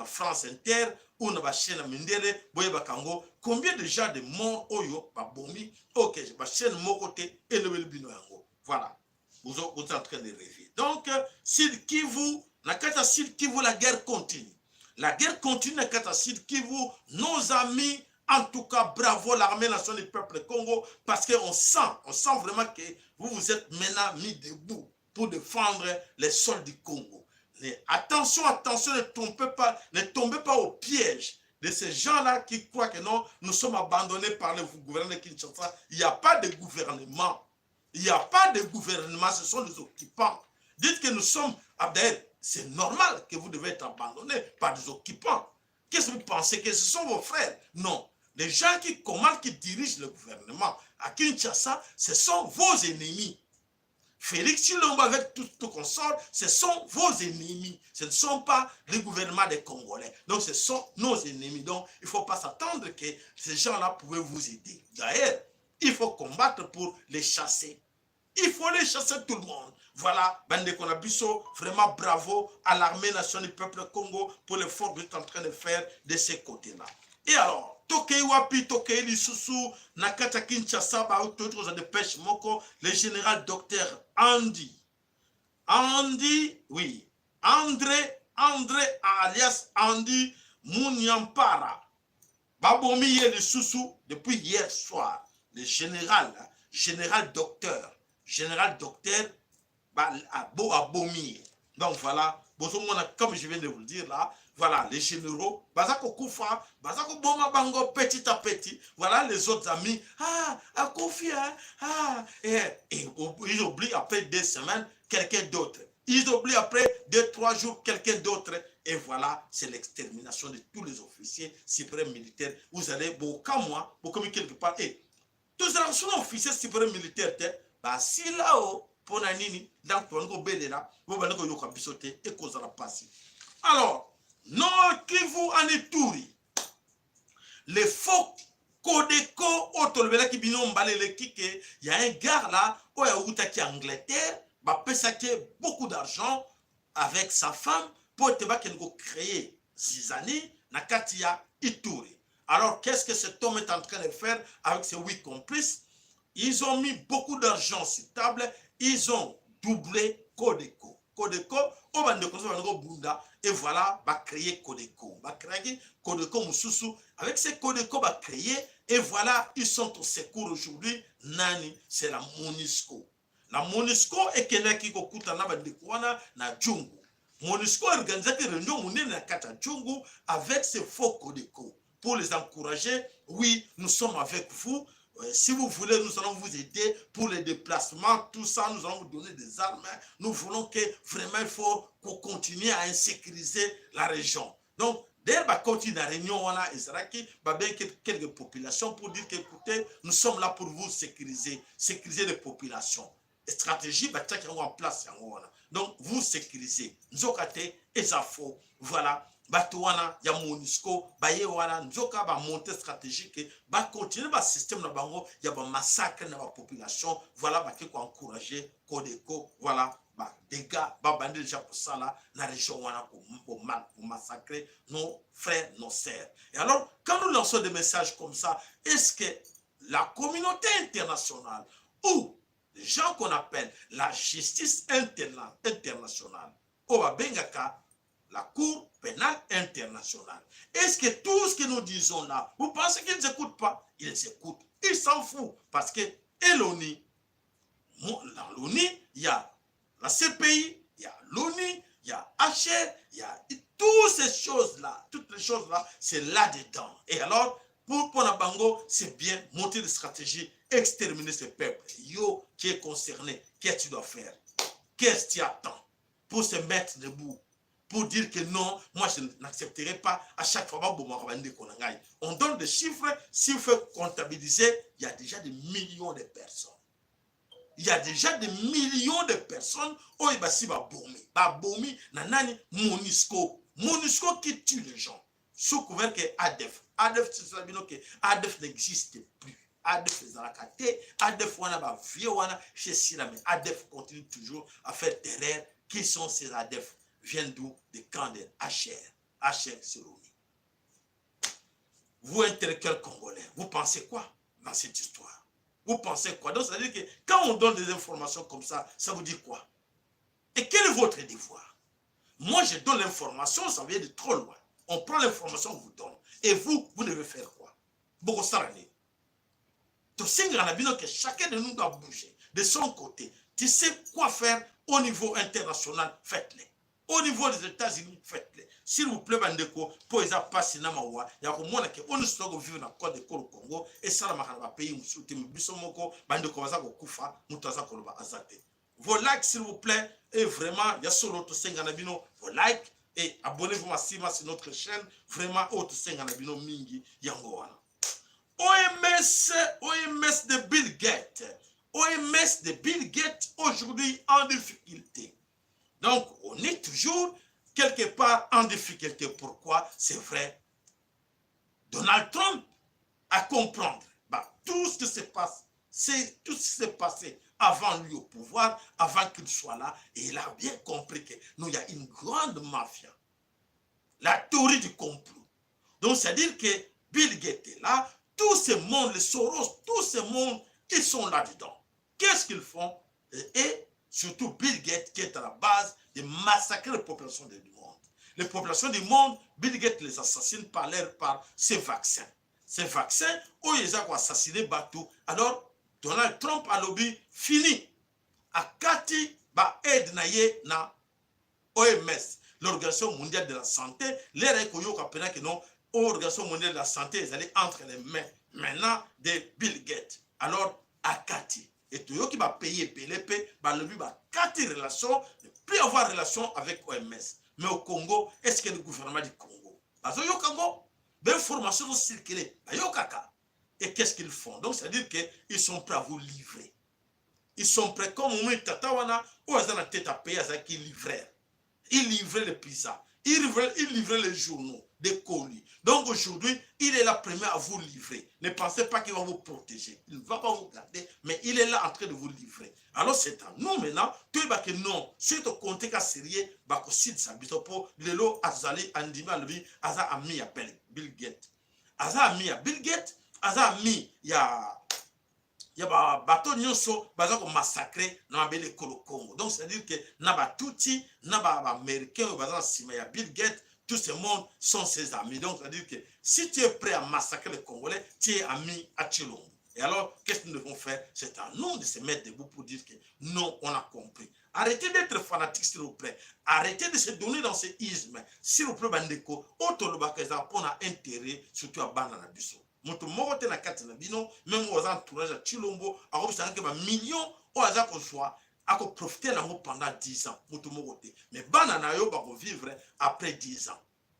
Speaker 1: France Inter ou na bachaîne ya mindele, boyebaka yango combien déjà de morts oyo babomi. Ok, bachaîne moko te elobeli bino yango. Voilà, vous êtes en train de rêver. Donc Sud Kivu, na kati ya Sud Kivu, la guerre continue. La guerre continue na kati ya Sud Kivu. Nos amis, en tout cas, bravo l'armée nationale du peuple Congo, parce qu'on sent, on sent vraiment que vous vous êtes maintenant mis debout pour défendre les sols du Congo. Mais attention, attention, ne tombez pas, ne tombez pas au piège de ces gens-là qui croient que non, nous sommes abandonnés par le gouvernement de Kinshasa. Il n'y a pas de gouvernement. Il n'y a pas de gouvernement, ce sont les occupants. Dites que nous sommes, d'ailleurs, c'est normal que vous devez être abandonné par des occupants. Qu'est-ce que vous pensez? Que ce sont vos frères? Non. Les gens qui commandent, qui dirigent le gouvernement à Kinshasa, ce sont vos ennemis. Félix Tshilombo avec tout consort, ce sont vos ennemis. Ce ne sont pas le gouvernement des Congolais. Donc, ce sont nos ennemis. Donc, il ne faut pas s'attendre que ces gens-là pouvaient vous aider. D'ailleurs, il faut combattre pour les chasser. Il faut les chasser, tout le monde. Voilà, bandeko na biso, vraiment bravo à l'armée nationale du peuple Congo pour l'effort que vous êtes en train de faire de ces côtés-là. Et alors, tokei wapi? Tokei lisusu na kati ya Kinshasa. Baotoki dépêche moko, le général docteur Andy Andy, oui, André, André alias Andy Munyampara, babomi ye lisusu depuis hier soir. Le général, général docteur, général docteur bo abomi ye. Donc voilà, bozomona, comme je viens de vous le dire là, voilà, les généraux baza kokufa, baza koboma bango petit à petit. Voilà, les autres amis, ah, akufi, hein, ah, et ils oublient après 2 semaines quelqu'un d'autre. Ils oublient après 2, 3 jours quelqu'un d'autre. Et voilà, c'est l'extermination de tous les officiers suprêmes militaires. Vous allez bokamwa, bokomi quelque part et tozalaka sona officier suprême militaire te, basila o mpona nini? Donc tobandi kobelela, bobandi koyoka biso te, ekozala mpasi. Alors, Nord Kivu, en Ituri, les faux Codeco oyo tolobelaki bino mbala eleki ke ya un gars là oyo awutaki Angleterre, bapesaki beaucoup d'argent avec sa femme mpo ete bakende kocréer zizanie na kati ya Ituri. Alors, qu'est-ce que cet homme est en train de faire avec ses huit complices? Ils ont mis beaucoup d'argent sur table, ils ont doublé Codeco. Codeco oyo bandeko nyonso bandi kobunda, et voilà, bacréer Codeco, bacréaki Codeco mosusu. Avec ces Codeco bacréé, et voilà, ils sont au secours aujourd'hui. Nani? C'est la MONUSCO. La MONUSCO ekendaki kokutana na bandeko wana na Djungu. MONUSCO organisaki réunion monene na kati ya Djungu avec ces faux Codeco pour les encourager: oui, nous sommes avec vous. Si vous voulez, nous allons vous aider pour les déplacements, tout ça, nous allons vous donner des armes. Nous voulons que vraiment, il faut qu'on continue à insécuriser la région. Donc, d'ailleurs, bah, continue la réunion, voilà, ezalaki, bah, bien quelques populations pour dire qu'écoutez, nous sommes là pour vous sécuriser, sécuriser les populations. Stratégie, bah, en place, voilà. Donc, vous sécurisez. Nzoka te, eza faux. Voilà. Bato wana ya MONUSCO baye wana, nzoka bamonte stratégique, bacontinue basystème na bango ya bamassacre na bapopulation. Voilà, bake koencourage Codeco. Voilà, Ba dégâts babandi déjà kosala na région wana, massacrer nos frères, nos sœurs. Et alors, quand nous lançons des messages comme ça, est-ce que la communauté internationale ou les gens qu'on appelle la justice internationale, oyo babengaka la Cour pénale internationale, est-ce que tout ce que nous disons là, vous pensez qu'ils n'écoutent pas? Ils écoutent. Ils s'en foutent parce que et l'ONU, dans l'ONU, il y a la CPI, il y a l'ONU, il y a HR, il y a toutes ces choses-là, toutes les choses-là, c'est là-dedans. Et alors, pour Bango, c'est bien monter des stratégies, exterminer ce peuple. Yo qui est concerné, qu'est-ce que tu dois faire? Qu'est-ce que tu attends pour se mettre debout? Pour dire que non, moi je n'accepterai pas à chaque fois. On donne des chiffres, s'il faut comptabiliser, il y a déjà des millions de personnes. Il y a déjà des millions de personnes oyo basi babomi. Babomi na nani? MONUSCO. MONUSCO qui tue les gens. Sous couvert que ADF. ADF, c'est ça que ADF n'existe plus. ADF ezalaka te. ADF wana ba vieux wana chez Sila, mais ADF continue toujours à faire terreur. Qui sont ces ADF? Viennent d'où? Des camps de HR. HR, c'est l'ONU. Vous, intellectuels congolais, vous pensez quoi dans cette histoire? Vous pensez quoi? Donc, ça veut dire que quand on donne des informations comme ça, ça vous dit quoi? Et quel est votre devoir? Moi, je donne l'information, ça vient de trop loin. On prend l'information, on vous donne. Et vous, vous devez faire quoi? Bokosala nini? Que chacun de nous doit bouger de son côté. Tu sais quoi faire au niveau international, faites-le. Au niveau des États-Unis, faites-le. S'il vous plaît, bandeko, po eza pasi na mawa, ya komona ke ono soki vivre na Côte de Congo, esalamaka na bapays mosusu te, biso moko bandeko baza kokufa, moto aza koloba aza te. Vos likes, s'il vous plaît, et vraiment, ya solo tosenga na bino, vos likes, et abonnez-vous massivement sur notre chaîne, vraiment, oyo tosenga na bino mingi, yango wana. OMS, OMS de Bill Gates, OMS de Bill Gates aujourd'hui en difficulté. Donc, on est toujours quelque part en difficulté. Pourquoi? C'est vrai. Donald Trump a comprendre bah, tout ce qui se passe, c'est tout ce qui s'est passé avant lui au pouvoir, avant qu'il soit là, et il a bien compris que nous, il y a une grande mafia. La théorie du complot. Donc, c'est-à-dire que Bill Gates est là, tout ce monde, les Soros, tout ce monde, ils sont là-dedans. Qu'est-ce qu'ils font? Et surtout Bill Gates qui est à la base de massacrer les populations du monde. Les populations du monde, Bill Gates les assassine par ses vaccins. Ces vaccins, où ils ont assassiné bato. Alors, Donald Trump alobi, fini. Akati, ba aide na ye na OMS, l'Organisation mondiale de la santé, l'air koyoka pena que non, Organisation mondiale de la santé, ils allaient entre les mains maintenant de Bill Gates. Alors, akati. Et toyoki ba pays ebele mpe balobi bakati relation, ne plus avoir relation avec OMS. Mais au Congo, est-ce que le gouvernement du Congo bazoyoka ngo? Bainformation ezocircule, bayokaka? Et qu'est-ce qu'ils font? Donc, c'est-à-dire qu'ils sont prêts à vous livrer. Ils sont prêts, comme omoni tata wana oyo aza na tête ya pays, azalaki livreur, il livrait les pizzas, il livrait les journaux, des colis. Donc aujourd'hui, il est là premier à vous livrer. Ne pensez pas qu'il va vous protéger. Il ne va pas vous garder, mais il est là en train de vous livrer. Alors c'est à nous maintenant, tu vois que non, si tu comptes qu'à sérieux, bakosilisa biso po lelo azali andimi alobi aza ami ya Bill Gates. Aza ami ya Bill Gates, aza ami ya bato nyonso baza komassacre na mabele ekolo Congo. Donc, c'est à dire que na batutsi na baaméricain oyo baza na nsima ya Bill Gates, tout ce monde sont ses amis. Donc, c'est à dire que si tu es prêt à massacrer les Congolais, tu es ami à Tshilombo. Et alors, qu'est-ce que nous devons faire? C'est à nous de se mettre debout pour dire que non, on a compris. Arrêtez d'être fanatique, s'il vous plaît. Arrêtez de se donner dans ce isme, s'il vous plaît. Bandeko, oyo tolobaka eza mpona intérêt surtout ya bana na biso. Moto moko te na kati na bino, même oyo aza entourage ya Tshilombo, akobisaka bamillion oyo aza kozwa, akoprofite yango pendant 10 ans, moto moko te. Mais bana na yo bakovivre après 10 ans.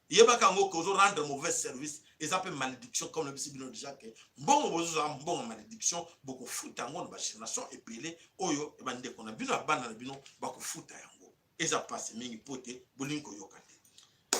Speaker 1: Yebaka yango ke ozorendre mauvais service, eza mpe malédiction. Comme nayebisi bino déjà ke mbongo bozozwa, mbongo malédiction, bokofuta yango na bagénération ebele oyo bandeko na bino ya bana na bino bakofuta yango. Eza pasi mingi mpo te bolingi koyoka te.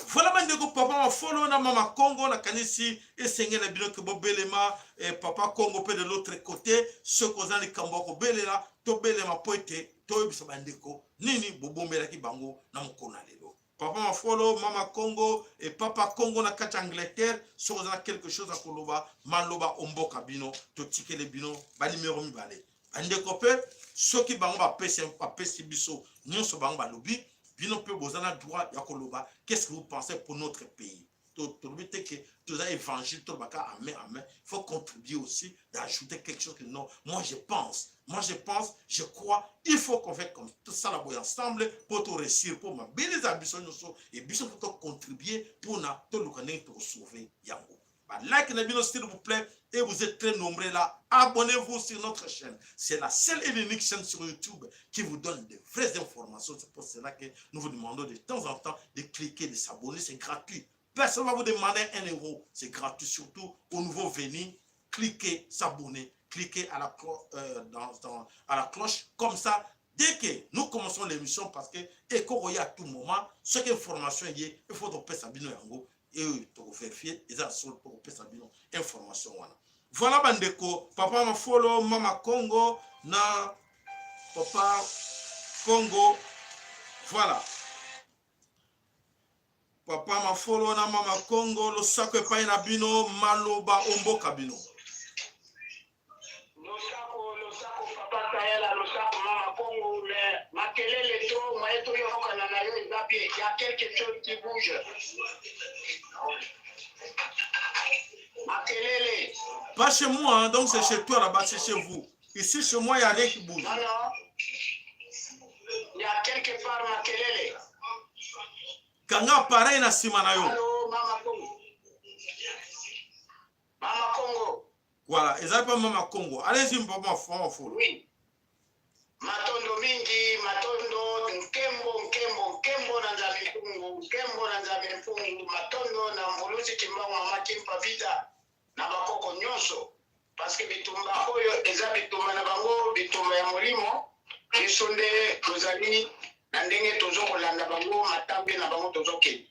Speaker 1: Voilà bandeko, papa Mafolo na mama Congo, nakanisi esengeli na bino ke bobelema. Papa Congo mpe de l'autre côté, soki oza likambo ya kobelela, tobelema mpo ete toyebisa bandeko nini bobombelaki bango na mokolo na lelo. Papa Mafolo, mama Congo e papa Congo na kati ya Angleterre, soki oza na quelque chose ya koloba, maloba omboka bino, totikele bino banimero mibale. Bandeko mpe soki bango bapesi, bapesi biso nyonso bango balobi, bino mpe boza na droit ya koloba qu'est-ce que vous pensez pour notre pays. Tolobi te ke toza évangile, tolobaka amen amen. Il faut contribuer aussi d'ajouter quelque chose que non, moi je pense, moi je pense, je crois, il faut qu'on fait comme tosala boye ensemble mpo toréussir, mpo mabele eza biso nyonso e biso mpo tocontribue mpona toluka ndenge tokosauve yango. Like na bino, s'il vous plaît, et vous êtes très nombreux là. Abonnez-vous sur notre chaîne. C'est la seule et l'unique chaîne sur YouTube qui vous donne de vraies informations. C'est pour cela que nous vous demandons de temps en temps de cliquer, de s'abonner. C'est gratuit. Personne ne va vous demander 1 euro. C'est gratuit, surtout aux nouveaux venus. Cliquez, s'abonner, cliquez à la cloche. Comme ça, dès que nous commençons l'émission, parce que et à tout moment, ce que information est, il faut que bino yango et tokovérifier eza solo, tokopesa bino information wana. Voilà bandeko, papa Mafolo, mama Congo na papa Congo. Voilà, papa Mafolo na mama Congo, losako epai na bino, maloba omboka bino.
Speaker 5: Losako, losako papa Sayala, losako mama Congo. Mais makelele to moye toyokana na yo eza bien, y a quelque chose qui bouge, makelele.
Speaker 1: Pas chez moi, hein, donc c'est chez toi là-bas, c'est chez vous. Ici, chez moi, il n'y a rien qui bouge.
Speaker 5: Non, non, il y a quelque part makelele.
Speaker 1: Kanga appareil na nsima na yo.
Speaker 5: Allo, mama Congo, mama Congo.
Speaker 1: Voilà, ezali mpa mama Congo. Allez-y, papa Mafolo.
Speaker 5: Oui. Matondo mingi, matondo, nkembo, nkembo, nkembo na Nzambe mpungu, nkembo na Nzambe mpungu, matondo na Mvuluzi Kimbangu, mama Kimpa Vita na bakoko nyonso, parce que bitumba oyo eza bitumba na bango, bitumba ya molimo. Biso nde tozali na ndenge tozo kolanda bango, matambe na bango tozokende.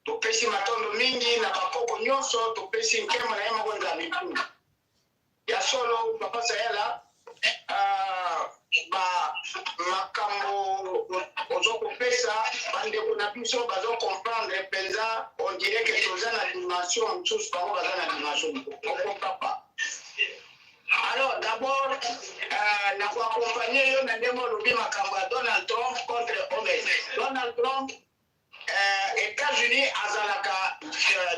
Speaker 5: Topesi matondo mingi na bakoko nyonso, topesi nkembo na ye moko Nzambe mpungu. Ya solo, papa Sayala, ba makambo ozo kopesa bandeko na biso bazo comprendre mpenza, on dirait que toza na dimension mosusu, bango baza na dimension mosusu, okompapa. Alors d'abord, na koaccompagne yo na ndenge olobi makambo ya Donald Trump contre OMS. Donald Trump, États-Unis azalaka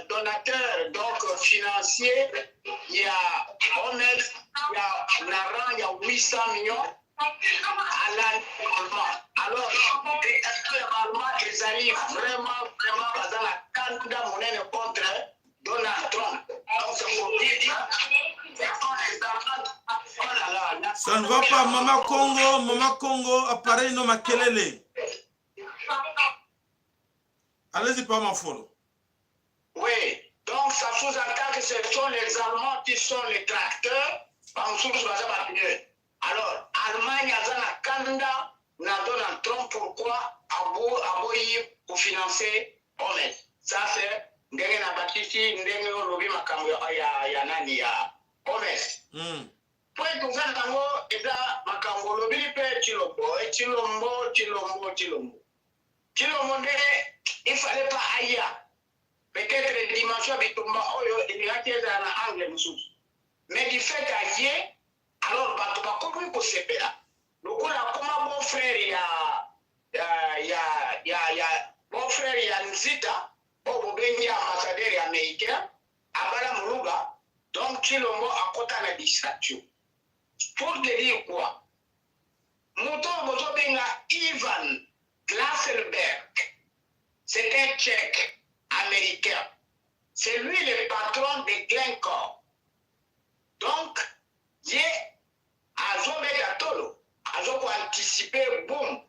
Speaker 5: donateur, donc financier ya OMS, ya na rang ya 800 millions à l'année. Alors réaction ya Allemand ezali vraiment, vraiment baza na kanda monene contre Donald Trump. Donc c'est pour dire oh là là.
Speaker 1: Ça ne va pas, mama Congo, mama Congo, appareil no makelele. Allez-y, papa Mafolo.
Speaker 5: Oui, donc ça sous-entend que ce sont les Allemands qui sont les tracteurs, bamosusu baza bapneu. Alors, Allemagne aza na kanda na Donald Trump, pourquoi aboyi kofinancer OMS. Ça c'est ndenge na bakisi ndenge olobi makambo ya nani, ya OMS. Po toza nango eza makambo olobili mpe Tshilombo, Tshilombo, Tshilombo, Tshilombo, Tshilombo nde il fallait pas aya. Peut-être dimension ya bitumba oyo elingaki ezala na angle mosusu, mais du fait aye, alors bato bakomi kosepela lokola akoma bon frère ya bon frère ya Nzita oyo bobengi ambassadeur ya américain, abala moluba. Donc Tshilombo akota na distraction. Pour te dire quoi, moto oyo bozobenga Ivan Glasselberg, c'est un Tchèque américain, c'est lui le patron de Glencore. Donc ye azobeta tolo, azokoanticiper boom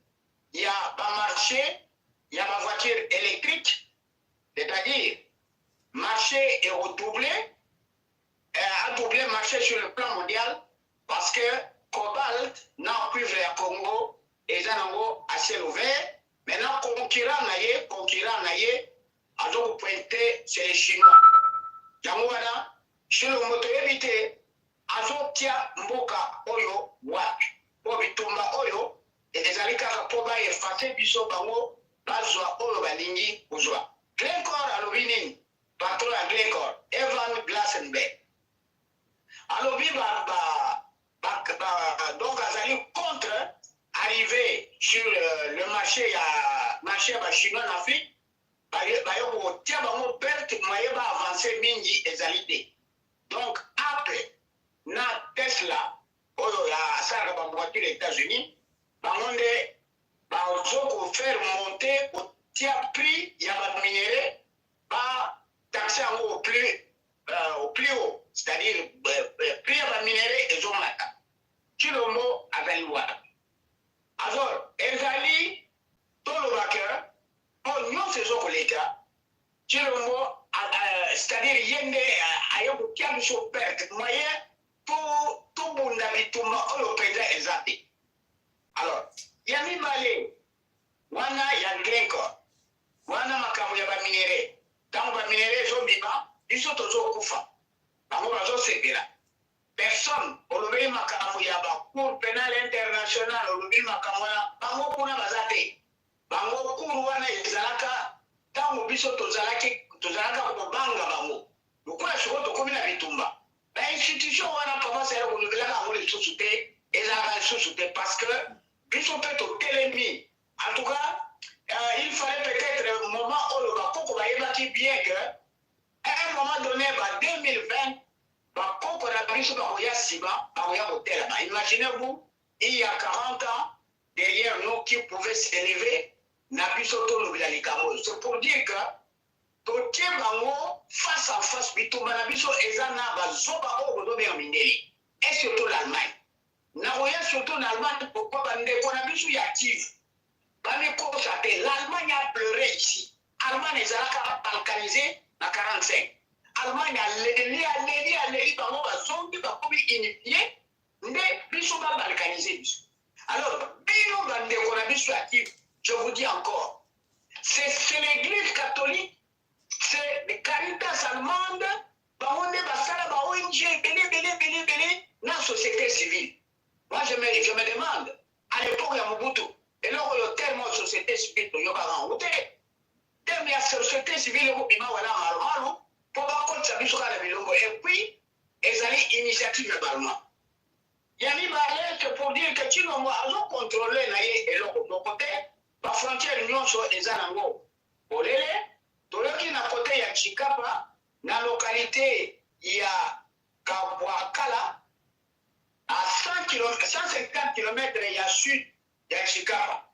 Speaker 5: ya bamarché ya bavoiture électrique, c'est-à-dire marché est redoublé, a doublé marché sur le plan mondial, parce que cobalt na cuivre ya Congo eza nango à ciel ouvert. Maintenant concurrent na ye, concurrent na ye. Azo kopointe, c'est les Chinois. Yango wana Tshilombo toyebi te azotia mboka oyo wapi, mpo bitumba oyo ezali kaka mpo baeffacer biso, bango bazwa oyo balingi kozwa. Glencore alobi nini? Patron ya Glencore, Evan Glasenberg, alobi ba, donc azali contre arriver sur le marché ya marché ya Bachinois na Afrique. Bayo kotia bango perte, moyen ba avance mingi ezali te. Donc Apple na Tesla oyo asalaka bavoiture États-Unis, bango nde bazo kofaire monter, kotia prix ya baminerais, bataxe yango au plus haut, c'est-à-dire prix ya baminerais ezomata. Tshilombo azali wapi? Alors ezali tolobaka mpo nyonso ezokoleka Tshilombo, c'est-à-dire ye nde aye kotia biso perte. Moyen tobunda bitumba oyo mpenza eza te. Alors ya mibale wana ya Glencore wana, makambo ya baminerais, ntango baminerais ezobima, biso tozokufa, bango bazosepela. Personne olobeli makambo ya bacour pénal international, olobi makambo wana, bango kuna baza te. Bango cour wana ezalaka ntango biso tozalaki, tozalaka kobanga bango. Lokola sikoyo tokomi na bitumba, bainstitution wana, papa Sere, kolobelaka yango lisusu te, ezalaka lisusu te, parce que biso mpe totelemi. En tout cas, il fallait peut-être moment oyo bakoko bayebaki bien que à un moment donné, ba 2020, bakoko na biso bakoya nsima, bakoya kotelema. Imaginez-vous, il y a 40 ans derrière nous, qui pouvait s'élever na biso tolobela likambo oyo? C'est pour dire que totie bango face à face. Bitumba na biso eza na bazoba oyo bozobenga mindele et surtout l'Allemagne. Nakoya surtout na Allemagne. Pourquoi? Bandeko na biso ya Kivu bamikosa te. L'Allemagne a pleuré ici. Allemagne ezalaka balkanisé na 45. Allemagne aleli, aleli, aleli, bango bazongi, bakomi unifié, nde biso babalkaniser biso. Alors bino bandeko na biso ya Kivu, je vous dis encore, c'est l'Église catholique, c'est Caritas allemande, bango nde basala ba ONG ebele ebele ebele ebele na société civile. Moi, je me demande, à l'époque ya Mobutu, eloko oyo terme oyo société civile toyokaka yango te. Terme ya société civile ekobima wana malumalu mpo bakotisa biso kaka na bilongo. Et puis ezali initiative ya Baallemand. Ya mibale, c'est pour dire que Tshilombo azocontrôle na ye eloko moko te. Bafrontière nyonso eza nango polele. Toyoki na côté ya Tshikapa, na localité ya Kabwakala, à 100 km, 150 km ya sud ya Tshikapa,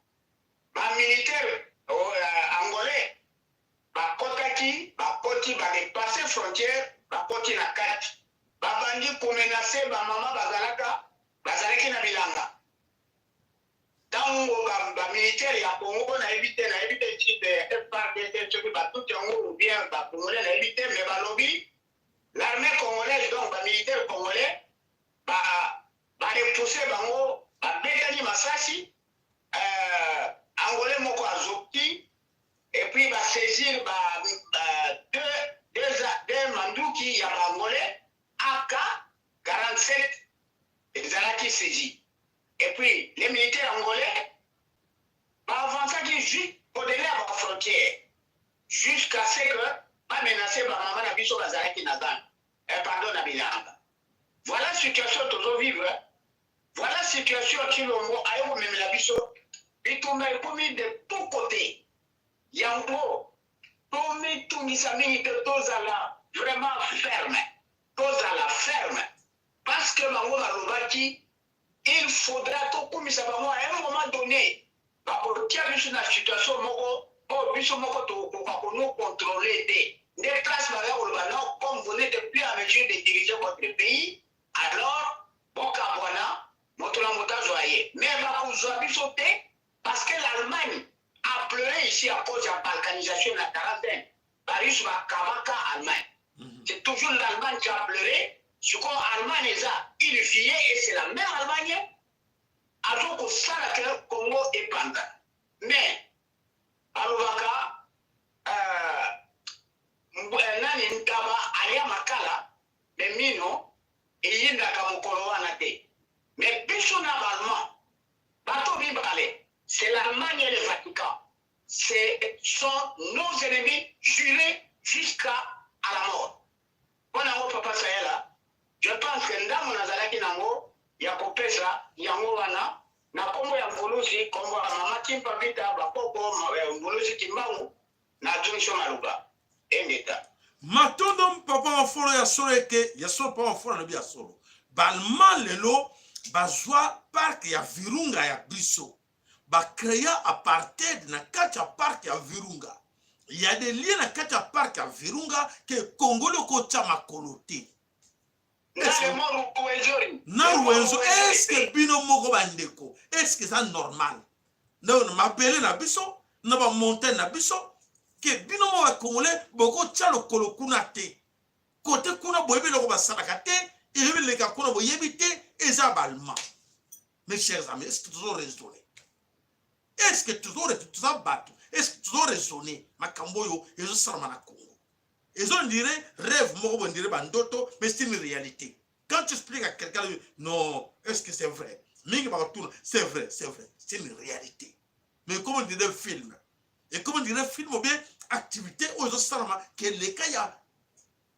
Speaker 5: bamilitaire angolais bakɔtaki, bakɔti, badépasser frontière, bakɔti na kati, babandi komenacer bamama bazalaka, bazalaki na bilanga. Ntango bamilitaire ya Congo, nayebi te, nayebi te type ya FARDC soki batuti yango ou bien bacongolais, nayebi te, mais balobi l'armée congolaise, donc bamilitaire congolais barepousser bango, babetani masasi, angolais moko azoki, et puis basaisir ba deux manduki ya baangolais, AK 47 ezalaki saisi. Et puis les militaires angolais baavançaki juste au-delà ya bafrontière jusqu'à ce que bamenacer bamama na biso bazalaki na zamba, pardon, na bilanga. Voilà situation tozovivre, voilà situation Tshilombo aye komemela biso. Bitumba ekomi de tout côté. Yango tomitungisa mingi te, tozala vraiment ferme, tozala ferme, parce que bango balobaki il faudra tokumisa bango. À un moment donné, bakotia biso na situation moko oyo biso moko tokokoka konu contrôler te. Nde place baya koloba: non, comme vous n'êtes plus en mesure de diriger votre pays, alors bokabwana, moto na moto azwa ye. Mais bakozwa biso te, parce que l'Allemagne a pleuré ici à cause ya balkanisation na 45. Barusse bakabaka Allemagne. C'est toujours l'Allemagne qui a pleuré. Sikoyo Allemagne eza unifié et c'est la même Allemagne azokosala ke Congo epanzana. Mais balobaka Ntaba alia makala mais mino eyindaka mokolo wana te. Mais biso na ba Allemands, bato mibale, c'est l'Allemagne et le Vatican, ce sont nos ennemis jurés jusqu'à à la mort. Mpo na yango Papa Sayala, je pense que ndambo nazalaki nango ya kopesa yango wana na kombo ya Mvuluzi, kombo ya Mama Kimpa Vita, bakoko Mvuluzi Kimbangu, Nazongisi yo maloba. Ingeta.
Speaker 1: Matondo papa mafolo ya solo eke ya solo papa mafolo alobi ya solo balma lelo bazwa parke ya virunga ya biso bacrea apartheid na kati ya parke ya virunga ya de lie na kati ya parke ya virunga ke kongoli okotya makolo te na ruwenzo eske bino moko bandeko eske eza normal na mabele na biso na bamontagne na biso ke bino moko bacongolais bokotya lokolo kuna te kote kuna boyebi eloko basalaka te eyebi eleka kuna boyebi te eza baallemand. Mes chers amis, est ce que tozo raisonner? Est ce que tozo toza bato? Est ce que tozo raisonner makambo oyo ezosalama na Congo? Ezo ndire rêve moko bo ndire bandoto, mais c'est une réalité. Quand tu expliques à quelqu'un, non, est ce que c'est vrai? Mingi bakotuna, c'est vrai, c'est vrai, c'est une réalité. Mais comme on dirait film, et comme on dirait film ou bien activité oyo ezosalama ke leka ya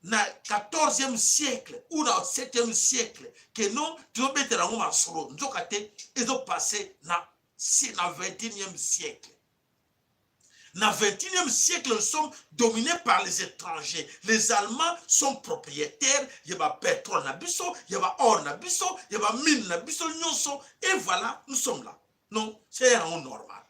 Speaker 1: na 14e siècle ou na 7e siècle ke non tozobetela yango masolo nzoka te ezopasse na, na 21e siècle. Na 21e siècle, nous sommes dominés par les étrangers. Les Allemands sont propriétaires. Il y a pétrole na biso, il y a or na biso, il y a mine na biso nyonso. Et voilà, nous sommes là. Non, c'est un normal.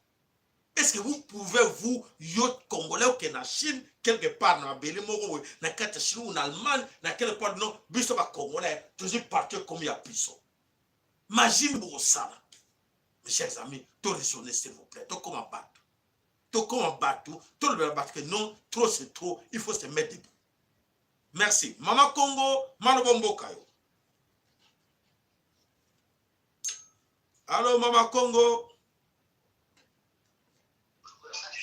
Speaker 1: Est-ce que vous pouvez, vous, yo Congolais, ou na Chine, quelque part, na mabele moko, na kati ya Chine ou na Allemagne, na quelque part, non, biso ba Congolais, toujours partir comme ya biso. Imagine bokosala. Mes chers amis, to raisonner s'il vous plaît, tokoma bato. Tokoma bato, tolobela bato que non, trop c'est trop, il faut se mettre debout. Merci. Mama Congo, maloba mboka yo. Allo Mama Congo.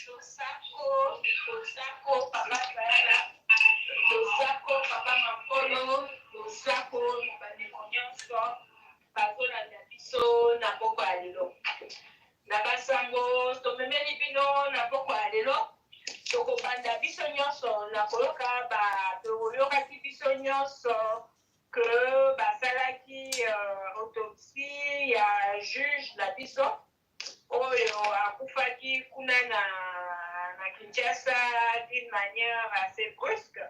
Speaker 6: Losako, losako, papa Sayala, losako, papa Mankolo, losako na bandeko nyonso bazolanda biso na pokwa ya lelo. Na basango tomemeli bino na pokwa ya lelo, tokobanda biso nyonso na koyoka ba toyokaki biso nyonso que basalaki autopsie ya juge na biso oyo akufaki kuna na, na Kinshasa d'une manière assez brusque.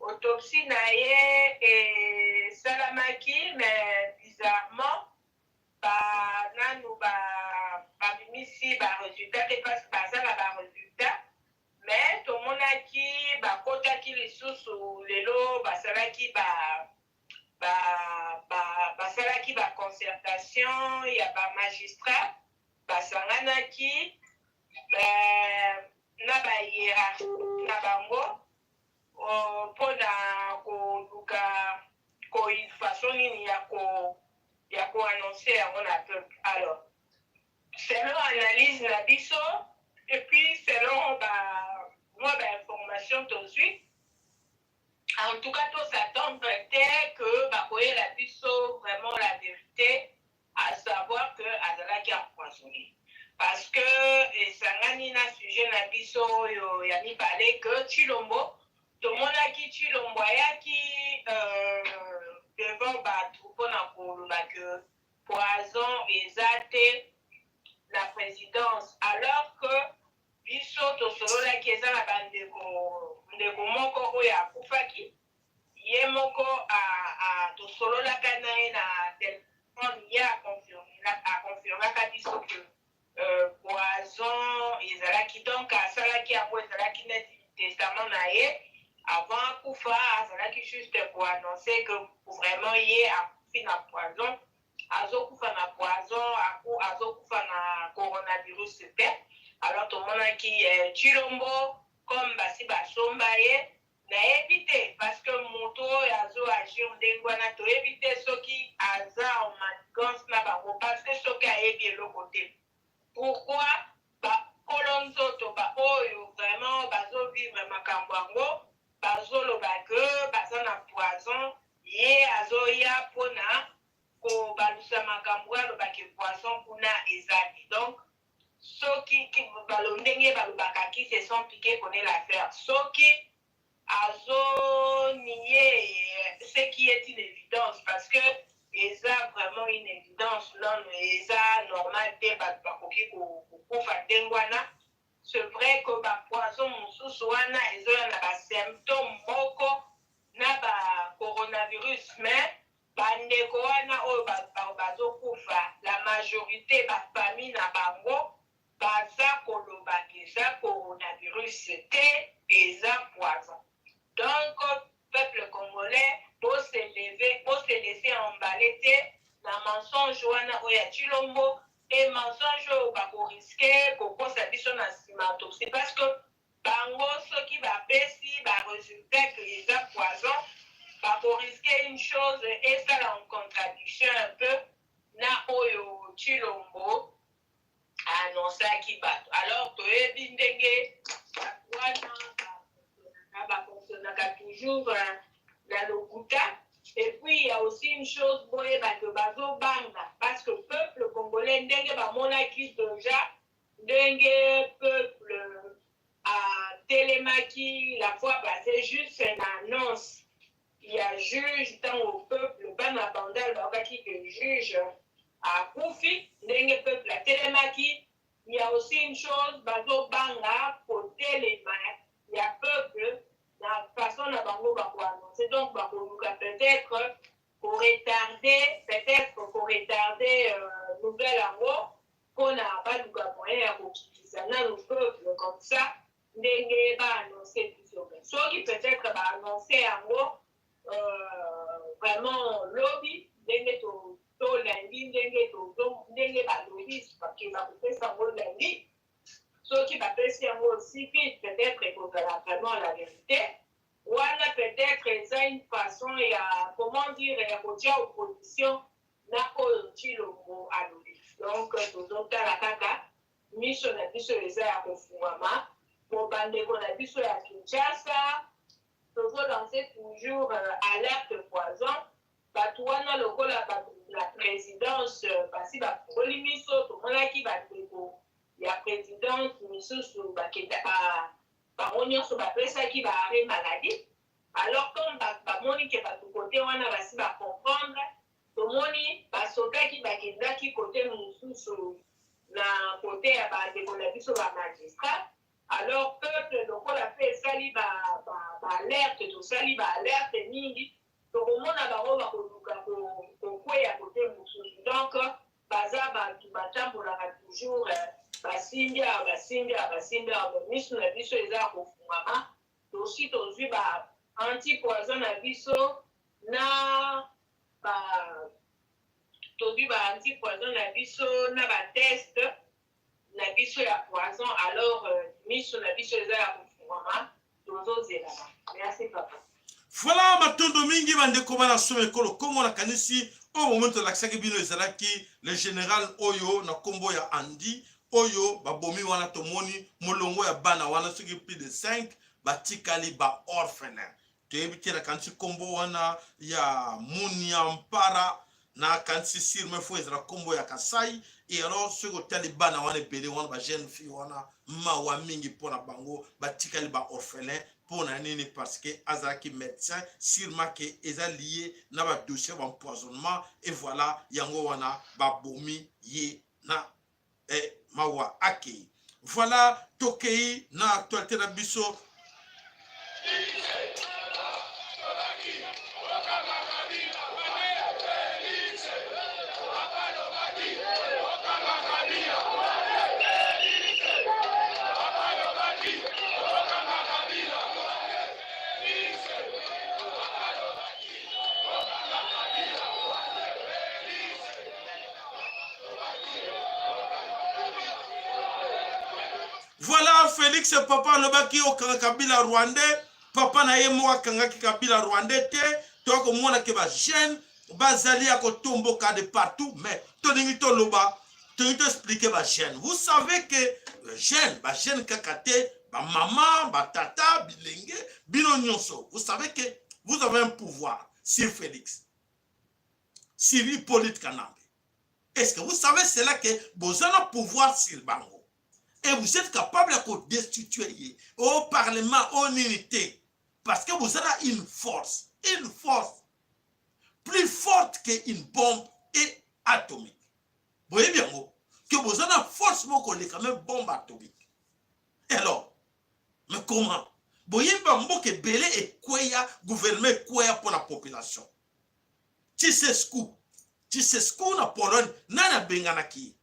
Speaker 6: Autopsie na ye esalamaki mais bizarrement ba nanu ba babimisi ba resultat te parce que baza na ba resultat mais tomonaki bakotaki lisusu lelo basalaki ba ba ba basalaki ba concertation ya ba magistrat basanganaki eh, na ba hiérarchie na bango mpo na koluka ko façon nini ya ko ya ko annoncer yango na peuple. Alors selon analyse na biso et puis selon ba mwa ba information tozwi, en tout cas to s'attendre te que bakoyela biso vraiment la vérité, à savoir que azalaki empoisonné, parce que esangani na sujet na biso oyo ya mibale que Tshilombo, tomonaki Tshilombo ayaki devant bato mpona koloba que poison eza te na présidence, alors que biso tosololaki eza na bandeko ndeko moko oyo akufaki ye moko tosololaka na ye na telefone, ye aconfirmaka biso que poison ezalaki. Donc asalaki yango, ezalaki neti testament na ye avant akufa, azalaki juste koannoncer que vraiment ye akufi na poison, azokufa na poison, azokufa na coronavirus te. Alors tomonaki Tshilombo comme basi basomba ye, nayebi te, parce que moto oyo azoagir ndenge wana, toyebi te soki aza en manigance na bango, parce que soki ayebi eloko te, pourquoi bakolo nzoto baoyo vraiment bazovivre makambo yango bazoloba ke Ye azoya mpona kobalusa makambo oyo alobaki poison kuna eza te. Donc soki balo ndenge balobaka qui se sont piqué connaît l'affaire. Soki azo nier ce qui est une évidence parce que eza vraiment une évidence non eza normal te bato bakoki kokufa ndenge wana. C'est vrai que ba poison mosusu wana ezoya na ba symptômes moko na ba coronavirus mais bandeko wana oyo bazokufa la majorité ba famille na bango baza koloba eza coronavirus te, eza poison. Donc peuple congolais bo se lever, bo se laisser emballer te na mensonge wana oyo ya Tshilombo et mensonge oyo bakoriske kokosa biso na nsima to c'est parce que bango soki bapesi ba résultat que eza poison bakoriske une chose esala en contradiction un peu na oyo Tshilombo annonçaki bato. Alors toyebi ndenge bato wana bafonctionnaka toujours na lokuta. Et puis il y a aussi une chose boyeba ke bazobanga parce que peuple congolais ndenge bamonaki déjà ndenge peuple atelemaki la fois passée juste na annonce ya juge ntango peuple bana Bandal bayokaki ke juge akufi ndenge peuple atelemaki. Il y a aussi une chose bazobanga kotelema ya peuple na façon na bango bakoannonce. Donc bakoluka peut-être koretarder, peut-être koretarder nouvelle yango mpona baluka moyen ya kokitisa nanu peuple comme ça ndenge baannonce biso. Soki peut-être baannonce yango vraiment lobi ndenge tolandi ndenge ndenge balobi ke bakopesa yango lundi, soki bapesi yango aussi vite peut-être ekozala vraiment la vérité wana. Peut-être eza une façon ya, comment dire, ya kotia opposition na oyo Tshilombo alobi. Donc tozotala kaka, miso na biso eza ya kofungwama po bandeko na biso ya Kinshasa tozolance toujours alerte poison. Bato wana lokola bato na présidence basi bafungoli miso, tomonaki bandeko ya présidence misusu bakenda bango nyonso bapesaki ba arrêt maladie. Alors comme bamoni ke bato kote wana basi bacomprendre, tomoni basotaki bakendaki kote mosusu na kote ya bandeko na biso bamagistrat. Alors peuple lokola mpe esali baalerte, tosali baalerte mingi, tokomona bango bakoluka kokweya kote mosusu. Donc baza bato batambolaka toujours basimbi awa, basimbi awa, basimbi awa. Miso na biso eza ya kofungama, tosi tozwi ba antipoison na biso na ba tozwi ba antipoison na biso na batest na biso ya poison. Alors miso na biso eza ya kofungwama, tozozelama. Merci papa.
Speaker 1: Voilà, matondo mingi bandeko bana soma ekolo Kongo. Nakanisi oyo momoni tolakisaki bino ezalaki le général oyo na nkombo ya Andi oyo babomi wana. Tomoni molongo ya bana wana soki plus de 5 batikali ba orphelin. Toyebi te, nakanisi nkombo wana ya Muniampara, nakanisi sûrement faut ezala nkombo ya Kasai. Et alors soki otali bana wana ebele wana, bajeune fille wana, mawa mingi mpona bango, batikali ba orphelin. Mpo na nini? Parce que azalaki médecin, sûrement ke eza lié na badossier baempoisonnement. Et voilà, yango wana babomi ye na mawa akei. Voilà, tokei na actualité na biso. Voilà, Félix papa alobaki okanga Kabila rwandais. Papa na ye moko akangaki Kabila rwandais te. Tokomona ke bajeune bazali ya kotomboka de partout, mais tolingi toloba, tolingi toexplike bajeune. Vous savez que jeune, bajeune kaka te, bamama, batata, bilenge, bino nyonso, vous savez que vous avez un pouvoir. sur Félix, sur Hippolyte Kanambe? Est-ce que vous savez cela, que boza na pouvoir sur bango et vous êtes capable ya kodestituer ye au parlement o nini te, parce que boza na une force, une force plus forte qu'une bombe et atomique? Boyebi yango ke boza na force moko koleka même bombe atomique. Et alors, mais comment boyebi bamboka ebele ekweya, gouvernement ekweya mpo na population? Ceausescu, Ceausescu na Pologne, nani abenganaki ye?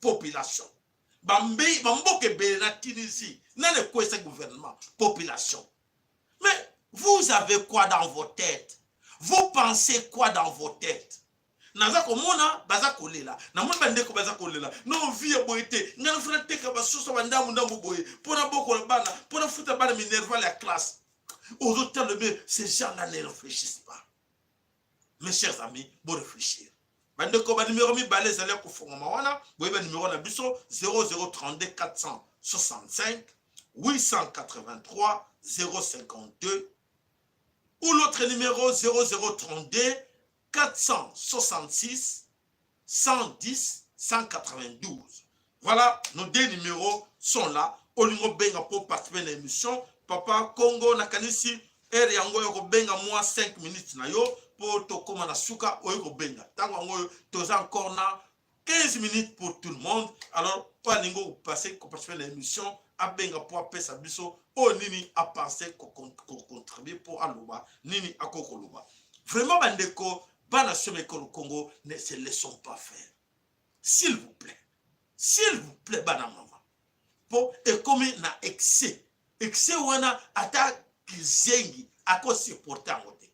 Speaker 1: Population. Bamboka ebele, na Tunisie, nani ekweyisa gouvernement? Population. Mais vous avez quoi dans vos têtes? Vous pensez quoi dans vos têtes? Naza komona baza kolela, namoni bandeko baza kolela. Non, vie ya boye te. Ngai nafuna teka basoso, bandambu ndambu boye mpona bokola bana, mpona futa bana minerval ya classe. Ozotala be, ces gens là ne réfléchissent pas. Mes chers amis, bo réfléchir. Bandeko, banimero mibale ezali ya kofongama wana. Boyeba nimero na biso: 0032 465 883 052, ou l'autre numéro, 0032 466 110 192. Voilà, nos deux numéros sont là. Olingo benga pour participer à l'émission. Papa Congo, nakanisi heure yango oyo kobenga mwa 5 minutes na yo mpo tokóma na suka. Oyo kobenga ntango yango oyo, toza encore na 15 minutes pour tout le monde. Alors oyo alingi kopase, koparticiper na émission, abenga mpo apesa biso oyo nini apense kocontribuer, mpo aloba nini akoki koloba. Vraiment, bandeko, bana somo, ekolo Congo, ne se laissons pas faire, s'il vous plaît, s'il vous plaît, bana mama, mpo ekomi na excès. Excès wana, ata kizengi akosupporte yango te.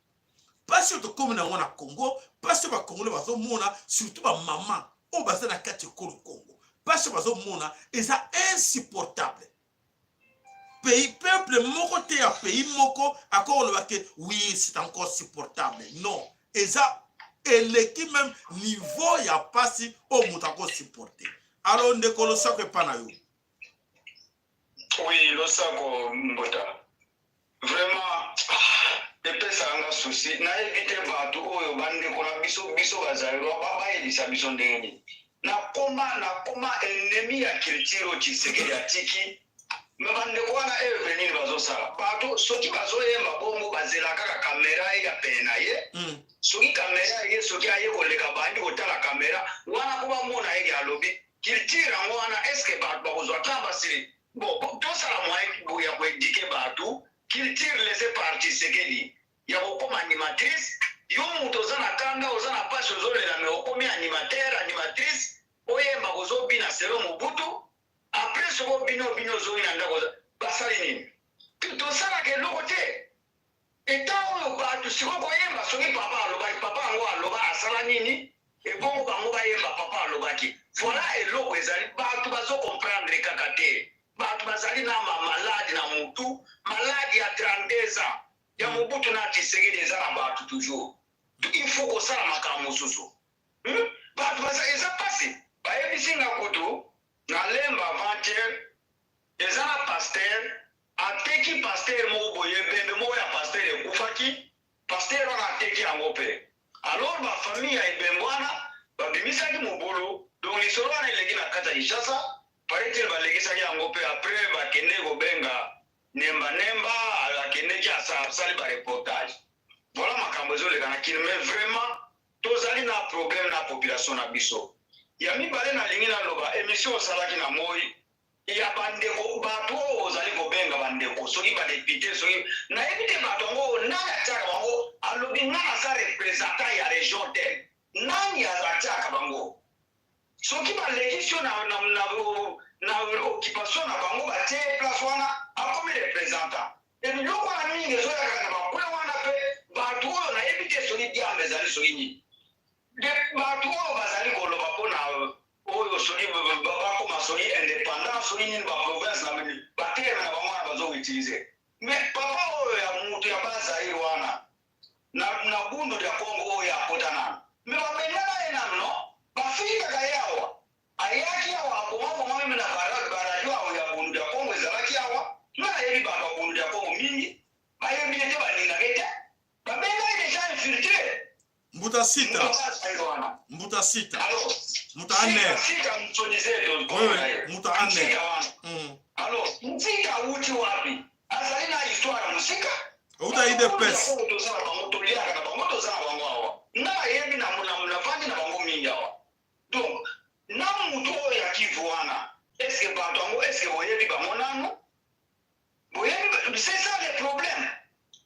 Speaker 1: Mpasi oyo tokómi na yango na Congo, mpasi oyo bakongole bazomona, surtout bamama oyo baza na kati ekolo Congo, mpasi oyo bazomona eza insupportable. Pays, peuple moko te ya pays moko akoloba ke oui, c'est encore supportable. Non, eza eleki même niveau ya mpasi oyo moto akosupporte. Alors, ndeko, losako epa na yo.
Speaker 5: Oui, losako, mbota. Vraiment epesaka nga souci. Nayebi te bato oyo, bandeko na biso, biso bazali bayebisa biso ndenge nini. Nakoma ennemi ya culture oyo Tshisekedi atiki. Me bandeko wana, œuvre nini bazosala? Bato soki bazoyemba bongo, bazela kaka kamera ye ya pene na ye. Soki kamera ye, soki aye koleka, bandi kotala kamera wana mpo bamona yeke alobi culture yango wana. Est-ce bato bakozwa temps basili? Bon, tosala moyen ya koéduquer bato. Culture laissé par Tshisekedi ya kokóma animatrice. Yo moto oza na kanda, oza na pasi, ozolela, me okomi animateur, animatrice, oyemba, kozobina selo Mobutu. Après soki obini, obini, ozongi na ndako, basali nini? Tosalaka eloko te. Eta oyo bato sikoyo koyemba, soki papa alobaki, papa yango aloba, asala nini? Ebongo bango bayemba papa alobaki. Voilà, eloko ezali, bato bazocomprendre kaka te. Bato bazali na maladie na mutu, maladie ya 32 ans ya Mobutu na Tshisekedi eza na bato toujours. Il faut kosala makambo mosusu. Bato baza, eza mpasi. Bayebisi nga kutu na Lemba avant-hier, eza na pasteur ateki pasteur moko boye, ebembe moko ya pasteur ekufaki, pasteur wana ateki yango mpe. Alors bafamille ya ebembe wana babimisaki mobulu. Donc lisolo wana eleki na kati ya Kinshasa, paraît-il balekisaki yango mpe. Après bakende kobenga Nemba Nemba, akendeki, asali bareportage. Voilà makambo ezoleka na Kini. Mais vraiment tozali na problème na population na biso. Ya mibale, nalingi naloba émission osalaki na moi ya bandeko, bato oyo ozali kobenga bandeko, soki badéputé, soki nayebi te, bato yango nani atiaka bango? Alobi nga naza représentant ya région tel. Nani atiaka bango? Soki balekisi yo na occupation na bango, batie place wana, akomi représentant. Biloko wana mingi ezoyaka na bakwe wana mpe bato oyo nayebi te soki diambe ezali, soki nini. Bato oyo bazali koloba mpona oyo, soki bakoma, soki indépendant, soki nini, baprovince na baterme na bango wana bazoutiliser. Mais papa oyo ya mutu ya Bazaire wana na Bundu ya Congo, oyo akota nanu, me babengana ye nanu, no bafingaka ye awa. Ayaki awa, akomaboma même na baradio awa ya Bundu ya Congo ezalaki awa. Nga nayebi bato ya Bundu ya Congo mingi, bayebi ye te, balingaka ye te, babenga ye déjà infiltré.
Speaker 1: Mbuta sita. Mbuta sita. Mbuta aner. Oui, mbuta aner.
Speaker 5: Alors, Nzinga awuti wapi? Azali na histoire ya mosika.
Speaker 1: Awuta UDPS.
Speaker 5: Toza na bango, toliaka na bango, toza na bango awa. Nga nayebi na navandi na bango mingi awa. Donc, na mutu oyo ya Kivu wana, est-ce que bato yango, est-ce que boyebi bango nanu? Boyebi, c'est ça le problème.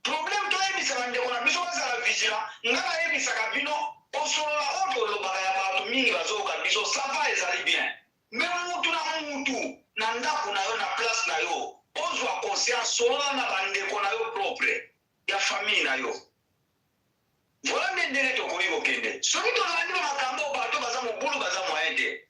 Speaker 5: Problème toyebisa bandeko na biso bazala vigilant. Nga nayebisaka bino, kosolola oyo tolobaka ya bato mingi bazoyoka biso, ça va, ezali bien. Mais mutu na mutu na ndako na yo, na place na yo, ozwa conscience, solola na bandeko na yo propre ya famille na yo. Voilà nde ndenge tokoki kokende. Soki tolandi ba makambo oyo, bato baza mobulu, baza moyen te.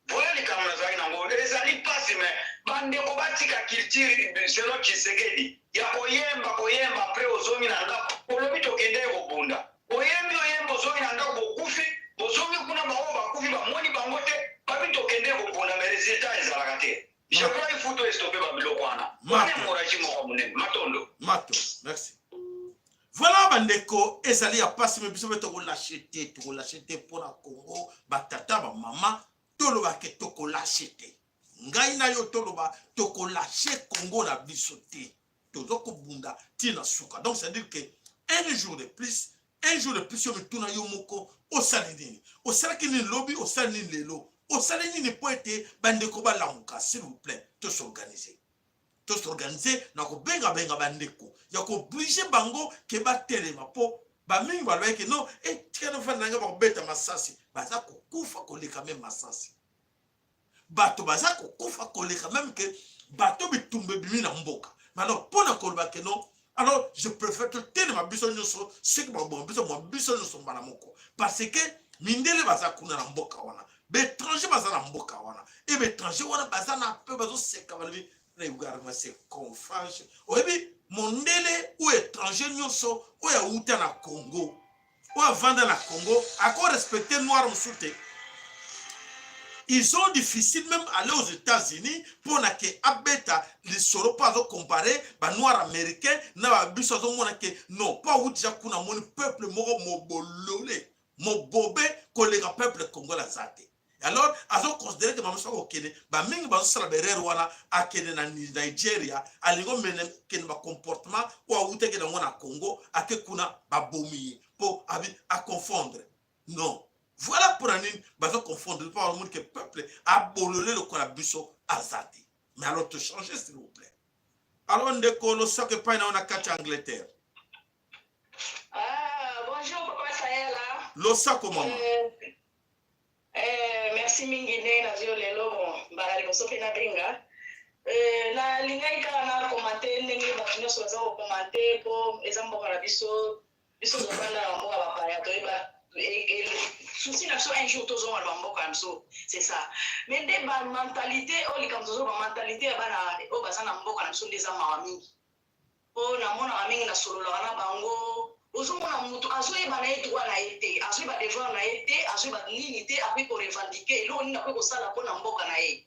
Speaker 5: Voilà likambo nazalaki nango, ezali mpasi, mais bandeko batika culture selon Tshisekedi ya koyemba koyemba, après ozongi na ndako olobi tokende kobunda. Oyembi oyemba, ozongi na ndako, bokufi, bozongi kuna, bango bakufi, bamoni bango te, babi tokende kobunda, mais résultat ezalaka te. Je crois il faut tostopper babiloko wana wana, hémorragie moko monene. Matondo.
Speaker 1: Mato, merci. Voilà bandeko, ezali ya pasi, mais biso mpe tokolâcher te, tokolâcher te mpona Congo. Batata, bamama, tolobake tokolâcher te. Ngai na yo toloba tokolâcher Congo na biso te. Toza kobunda ntina suka. Donc c'est à dire que un jour de plus, un jour de plus, yo mituna yo moko: osali nini? Osalaki nini lobi? Osali nini lelo? Osali nini mpo ete bandeko balamuka? S'il vous plaît, tos'organiser, tos'organiser na kobengabenga bandeko ya koobliger bango ke batelema, mpo bamingi balobaki ke non, etika nofanda na ngai, bakobeta masasi. Baza kokufa koleka même masasi. Bato baza kokufa koleka même ke bato bitumba ebimi na mboka. Mais alors, mpo na koloba ke non, alors je préfère totelema biso nyonso. Soki baboma biso, mwa biso nyonso mbala moko, parce que mindele baza kuna na mboka wana, baétranger baza na mboka wana, e baétranger wana baza na pe bazoseka, balobi regarde, c'est confange. Oyebi, mondele oyo, étranger nyonso oyo awuta na Congo, oyo avanda na Congo, akorespecter noir mosusu te. Ils ont difficile même aller aux États-Unis mpona ke abeta lisolo, mpo azocomparer banoir américain na babiso. Azomona ke non, mpo awuti ja kuna, amoni peuple moko mobolole, mobobe koleka peuple congolais aza te. Alors azoconsidérer ke bamosu akokende, bamingi bazosala berere wana, akende na Nigeria, alingi omene kende bacomportement oyo awutaki nango na Congo, ake kuna babomi ye, mpo abi aconfondre. Non, voilà mpona nini bazoconfondre, mpo bamoni ke peuple abolole lokola biso aza te. Mais alors tochanger, s'il vous plaît. Alors ndeko, losako epai na yo na kati ya Angleterre.
Speaker 6: Ah, bonjour papa Sayala.
Speaker 1: Losako mama.
Speaker 6: Merci mingi ndenge nazwi yo lelo. Bon, mbala liboso mpe nabenga. Nalingaki kaka na commenter ndenge bato nyonso baza kocommenter, mpo eza mboka na biso. Biso tozovanda na mboka bapaya, toyeba souci na biso, un jour tozonga na bamboka na biso, c'est ça. Mais nde bamentalité oyo, likambo tozoba, mentalité ya bana oyo baza na mboka na biso nde eza mawa mingi, mpo namonaka mingi, nasololaka na bango, ozomona moto azoyeba na ye droit na ye te, azoyeba devoir na ye te, azoyeba nini te, akoki korevendiquer eloko nini, akoki kosala mpo na mboka na ye.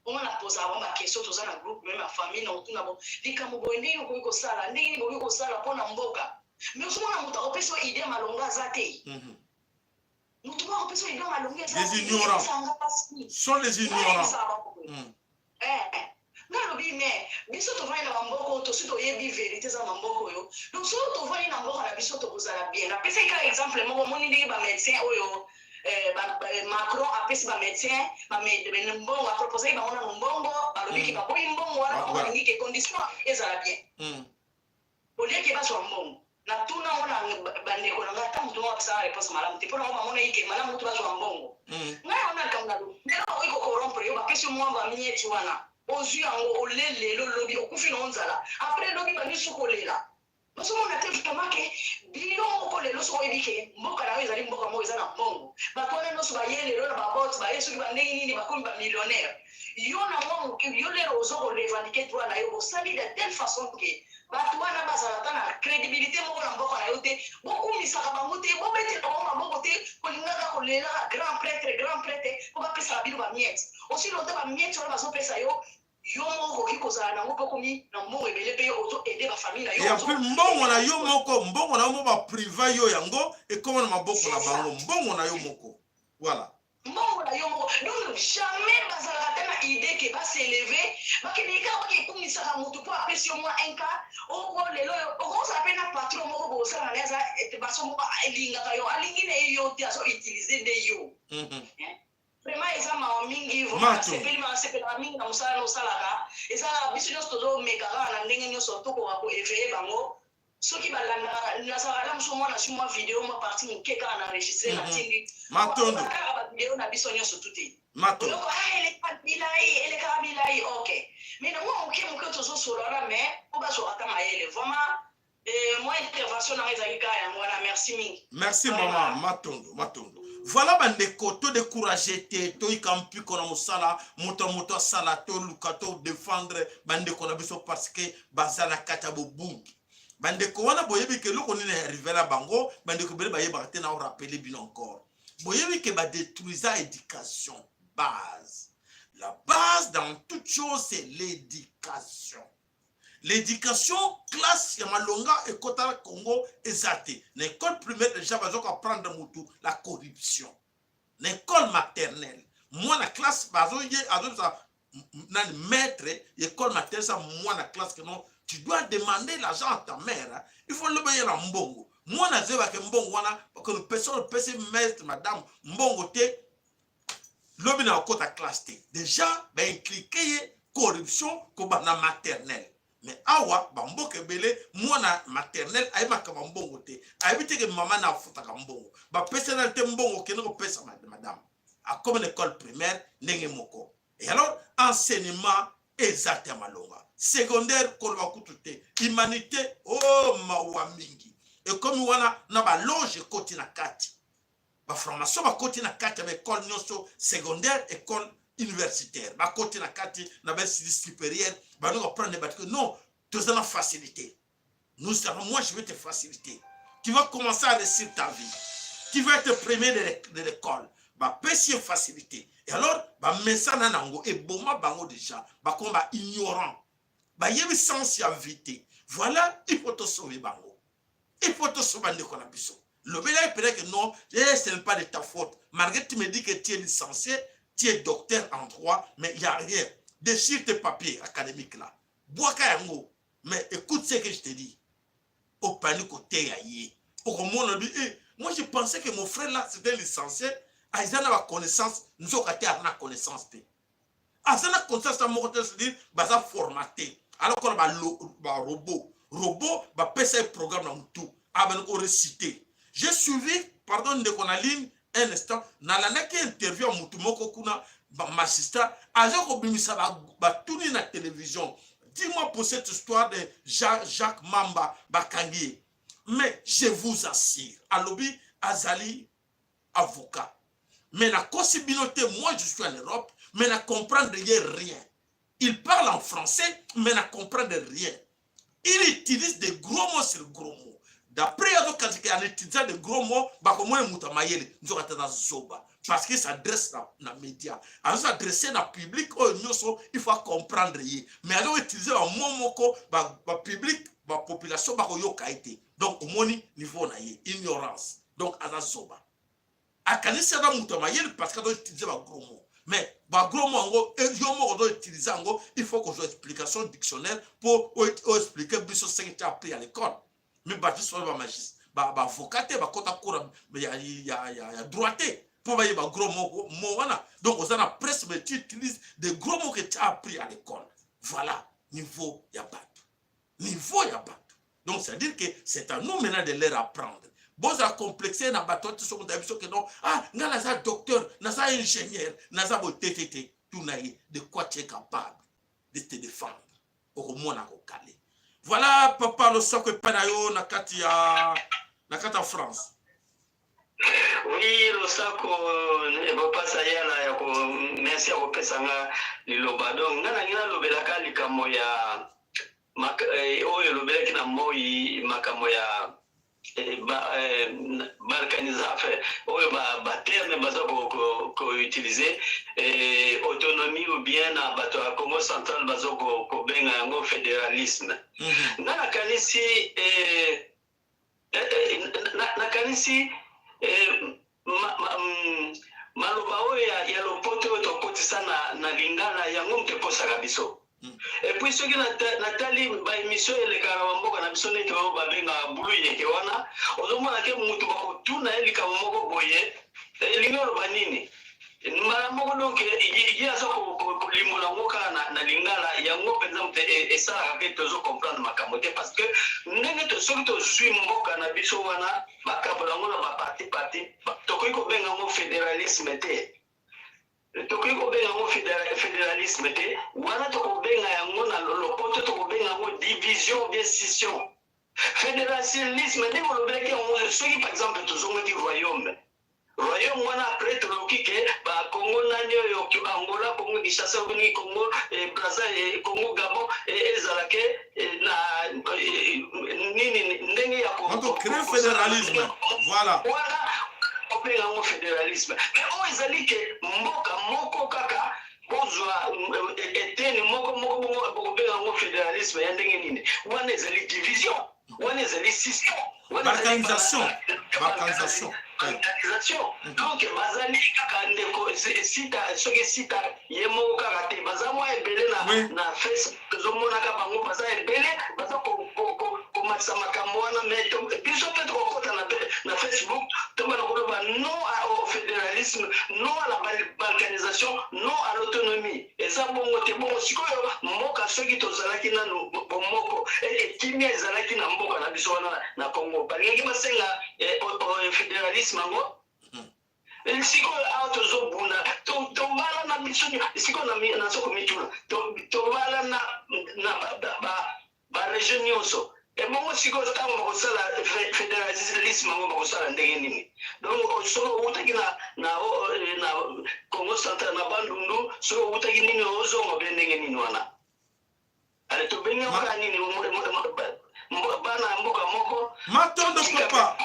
Speaker 6: Bongo napozaka bango baquestion. Toza na groupe même ya famille, na kotuna bo likambo boye, ndenge okoki kosala, ndenge nini bokoki kosala mpo na mboka. Mais ozomona moto akopesa yo idée malonga aza te. Moto moko akopesa yo idée malonga eza.
Speaker 1: Les ignorants sont les ignorants.
Speaker 6: Nga alobi, mais biso tovandi na bamboka oyo, tosi toyebi vérité eza na bamboka oyo. Donc soki tovandi na mboka na biso, tokozala bien. Napesaki kaka exemple moko: omoni ndenge bamédecin oyo Macron apesi bamédecin mbongo, aproposaki bango nano mbongo, balobiki baboyi mbongo wana, bango balingi ke condition ezala bien, olieke bazwa mbongo. Natuna ngo na bandeko na ngai, ata moto moko apesaka réponse malamu te, mpo nango bamonaki ke malamu moto bazwa mbongo. Ngai yango na likambo na lelo, bakoki kocorrompre yo, bapesi yo mwa bamiettes wana, ozwi yango, ole lelo, lobi okufi na nzala, après lobi bamisu kolela. Ozomona te vraiment ke bino moko lelo, soki oyebi ke mboka na yo ezali mboka moko eza na mbongo, bato wana nyonso baye lelo na babote, baye soki bandenge nini, bakomi bamillionnaire, yo na mwa moke, yo lelo oza korevendiquer droit na yo, osali de telle façon ke bato wana bazala ata na crédibilité moko na mboka na yo te, bokumisaka bango te, bobetela bango maboko te, kolingaka kolelaka grand prêtre, grand prêtre, mpo bapesaka bino bamiettes. Aussi longtemps bamiettes wana bazopesa yo.
Speaker 7: Yo moko okoki kozala nango mpe okomi na mbongo ebele mpe yo ozo aider ba famille na yo.
Speaker 1: Et en plus mbongo na yo moko, mbongo na yo moko ba priva yo yango ekoma na maboko na bango, mbongo na yo moko. Voilà.
Speaker 7: Mbongo na yo moko. Donc jamais bazalaka ata na idee que ba s'elever, bakendeke kaka bakekumisaka mutu mpo apesi yo mwa 1 cas, oko lelo oyo okozala mpe na patron moko bosala na ye aza baso moko alingaka yo, alingi na ye yo te, azo utiliser nde yo. Vraiment eza mawa mingi vraiment nasepeli nasepelaka mingi na mosala na osalaka eza biso nyonso tozomeka kaka na ndenge nyonso tokoka ko eveille bango soki balandaka nazalaka na mosu mwana su mwa video mwa parti moke kaka na enregistre mm -hmm. natindi
Speaker 1: matondo
Speaker 7: kaka bavideo na biso nyonso tu te
Speaker 1: matondo
Speaker 7: oyoko ah eleka milai elekaka milai ok mais na mwa moke moke tozosolola mais mpo bazwaka ata mayele vraiment Eh, mwa intervention nanga ezalaki kaka yango wana merci mingi.
Speaker 1: Merci mama Matondo, Matondo. Voilà bandeko to décourager te toyika mpiko na mosala moto ya moto asala toluka to défendre bandeko na biso parce que baza na kati ya bobungi bandeko wana boyebi ke eloko nini arrivela bango bandeko ebele bayebaka te na orapele bino encore boyebi ke badetruisa éducation base la base dans toute chose c'est l'éducation L'education classe ya malonga ekota na Congo eza te. Na école primaire déjà bazo ko apprendre mutu la corruption. Na école maternelle mwana classe bazo ye azo sa nani maître école maternelle sa mwana classe que non tu dois demander l'argent à ta mère hein. Il faut loba ye na mbongo. Mwana azeba ke mbongo wana que le personne pesi maître madame mbongo te lobi na okota classe te deja ba implique ye corruption kobanda maternelle mais awa bamboka ebele mwana maternelle ayebaka bambongo te ayebi te ke mama na afutaka mbongo bapesana te mbongo okende kopesa madame akomi na école primaire ndenge moko et alors enseignement eza te ya malonga secondaire koloba kutu te humanité o oh, mawa mingi ekomi wana na baloge ekoti na kati ba formation bakoti na kati ya ba école nyonso secondaire école universitaire bakoti na kati na ba institut supérieur bando koprendre bato que non toza na facilité nous avons moi je vais te faciliter tu vas commencer à réussir ta vie tu vas être premier de l'école bapesi ye facilité et alors bamesana na yango eboma bango déjà bakoma ba ignorant bayebi sens ya vie te voilà il faut tosauve bango il faut tosauve bandeko na biso lobela ye peut-être que non eh, ce n'est pas de ta faute malgré tu me dis que tu es licencié tu es docteur en droit mais il y a rien déchire tes papiers académiques là bwaka yango mais écoute ce que je te dis opani koteya ye okomona bi eh, moi je pensais que mon frère là c'était licencié aza na baconnaissance nzoka te aza na connaissance te aza na conscience na moko te c'est-à-dire baza formate alors kona ba robot robot bapesa ye programme na motu abandi korecite. J'ai suivi, pardon ndeko na ligne un instant, nalandaki interview ya motu moko kuna magistrat aza kobimisa batuni na télévision, dis-moi pour cette histoire de Jacques, Jacques Mamba bakangi ye, mais je vous assure alobi azali avocat mais nakosi bino te, moi je suis en Europe mais na comprendre ye rien. Il parle en français mais na comprendre rien. Il utilise des gros mots sur gros mots. D'après azokanisa en utilisant des gros mots bakomona moto ya mayele, nzoka te aza zoba parce qu'il s'adresse na média, azo s'adresse na public oyo nyonso il faut comprendre ye, mais azo utiliser bamot moko bapublic bapopulation bakoyoka ye te. Donc omoni niveau na ye, ignorance. Donc aza zoba, akanisi aza moto ya mayele parce que azoutiliser bagros mots, mais bagros mots yango yo moko ozoutiliser yango, il faut kozwa explication dictionnaire mpo oexplique biso ce que tu as appris à l'école. Mais bato biso baavocat te, bakɔta cours ya droit te mpo bayeba gros mot mot wana. Donc oza na presse mais tu utilises des gros mots que tu as appris à l'école. Voilà niveau ya bato, niveau ya bato. Donc c'est à dire que c'est à nous maintenant de leur apprendre. Bozala complexe na bato te soki ozabi soki non, ah nga naza docteur, naza ingénieur, naza boye te. Tuna ye de quoi tu es capable de te défendre, okomona kokale. Voilà papa, losako epai na yo na kati ya France.
Speaker 8: Oui, losako papa Sayala ya ko merci ya kopesa nga liloba. Donc nga nangi nalobelaka likambo ya oyo elobelaki na moi makambo ya balkanisation, oyo baterme baza koutiliser, autonomie. ou bien na bato ya Congo central bazo kobenga yango fédéralisme. Nga nakanisi eh, eh, eh, nakanisi eh, ma, ma, mm, maloba oyo ya, ya lopoto oyo tokotisa na, na lingala yango moto ekosaka biso. Et puis soki natali ba émission elekaka na bamboka na biso neti oyo babengaka bulu yeke wana, ozomona ke mutu bakotuna ye likambo moko boye, elingi oloba nini mbala moko, donc ye aza kolimbola yango kaka na lingala. Yango mpenza moto esalaka mpe tozo comprendre makambo te, parce que ndenge soki tozwi mboka na biso wana, bakabola yango na baparti parti, tokoki kobenga yango fédéralisme te. Tokoki kobenga yango fédéralisme te. Wana tokobenga yango na lopoto, tokobenga yango division bien scission. Fédéralisme, ndenge olobelaki yango, soki par exemple tozongaki royaume, royaume wana, après toloki ke bakongo nani oyo, Angola, Congo Kinshasa, obengi Congo Braza, Congo Gabon, ezala ke na nini, ndenge ya
Speaker 1: créer fédéralisme, voilà.
Speaker 8: Wana obenga yango fédéralisme. Mais oyo ezali ke mboka moko kaka, bozwa eteni moko moko bongo, bokobenga yango fédéralisme ya ndenge nini? Wana ezali division, wana ezali scission.
Speaker 1: Balkanisation, balkanisation.
Speaker 8: Balkanisation. Donc bazali kaka ndeko sita, soki sita ye moko kaka te, baza mwa ebele na, na Facebook tozomonaka bango, baza ebele, baza komatisa makambo wana. Mais biso mpe tokokɔta na Facebook, tobana koloba non au fédéralisme, non à la balkanisation, non à l'autonomie. Eza bongo te. Bongo sikoyo mboka, soki tozalaki nanu bomoko, kimia ezalaki na mboka na biso wana na Congo, balingaki basenga fédéralisme yango? Sikoyo awa tozobunda, tobala na biso. Sikoyo nazo komituna, tobala na baregion nyonso, ebongo sikoyo ntango bakosala fédéralisme yango, bakosala ndenge nini? Donc soki owutaki na Congo central, na Bandundu, soki owutaki nini, ozonga be ndenge nini wana? Ale, tobengi yango kaka nini, bana ya mboka moko.
Speaker 1: Matondo, papa.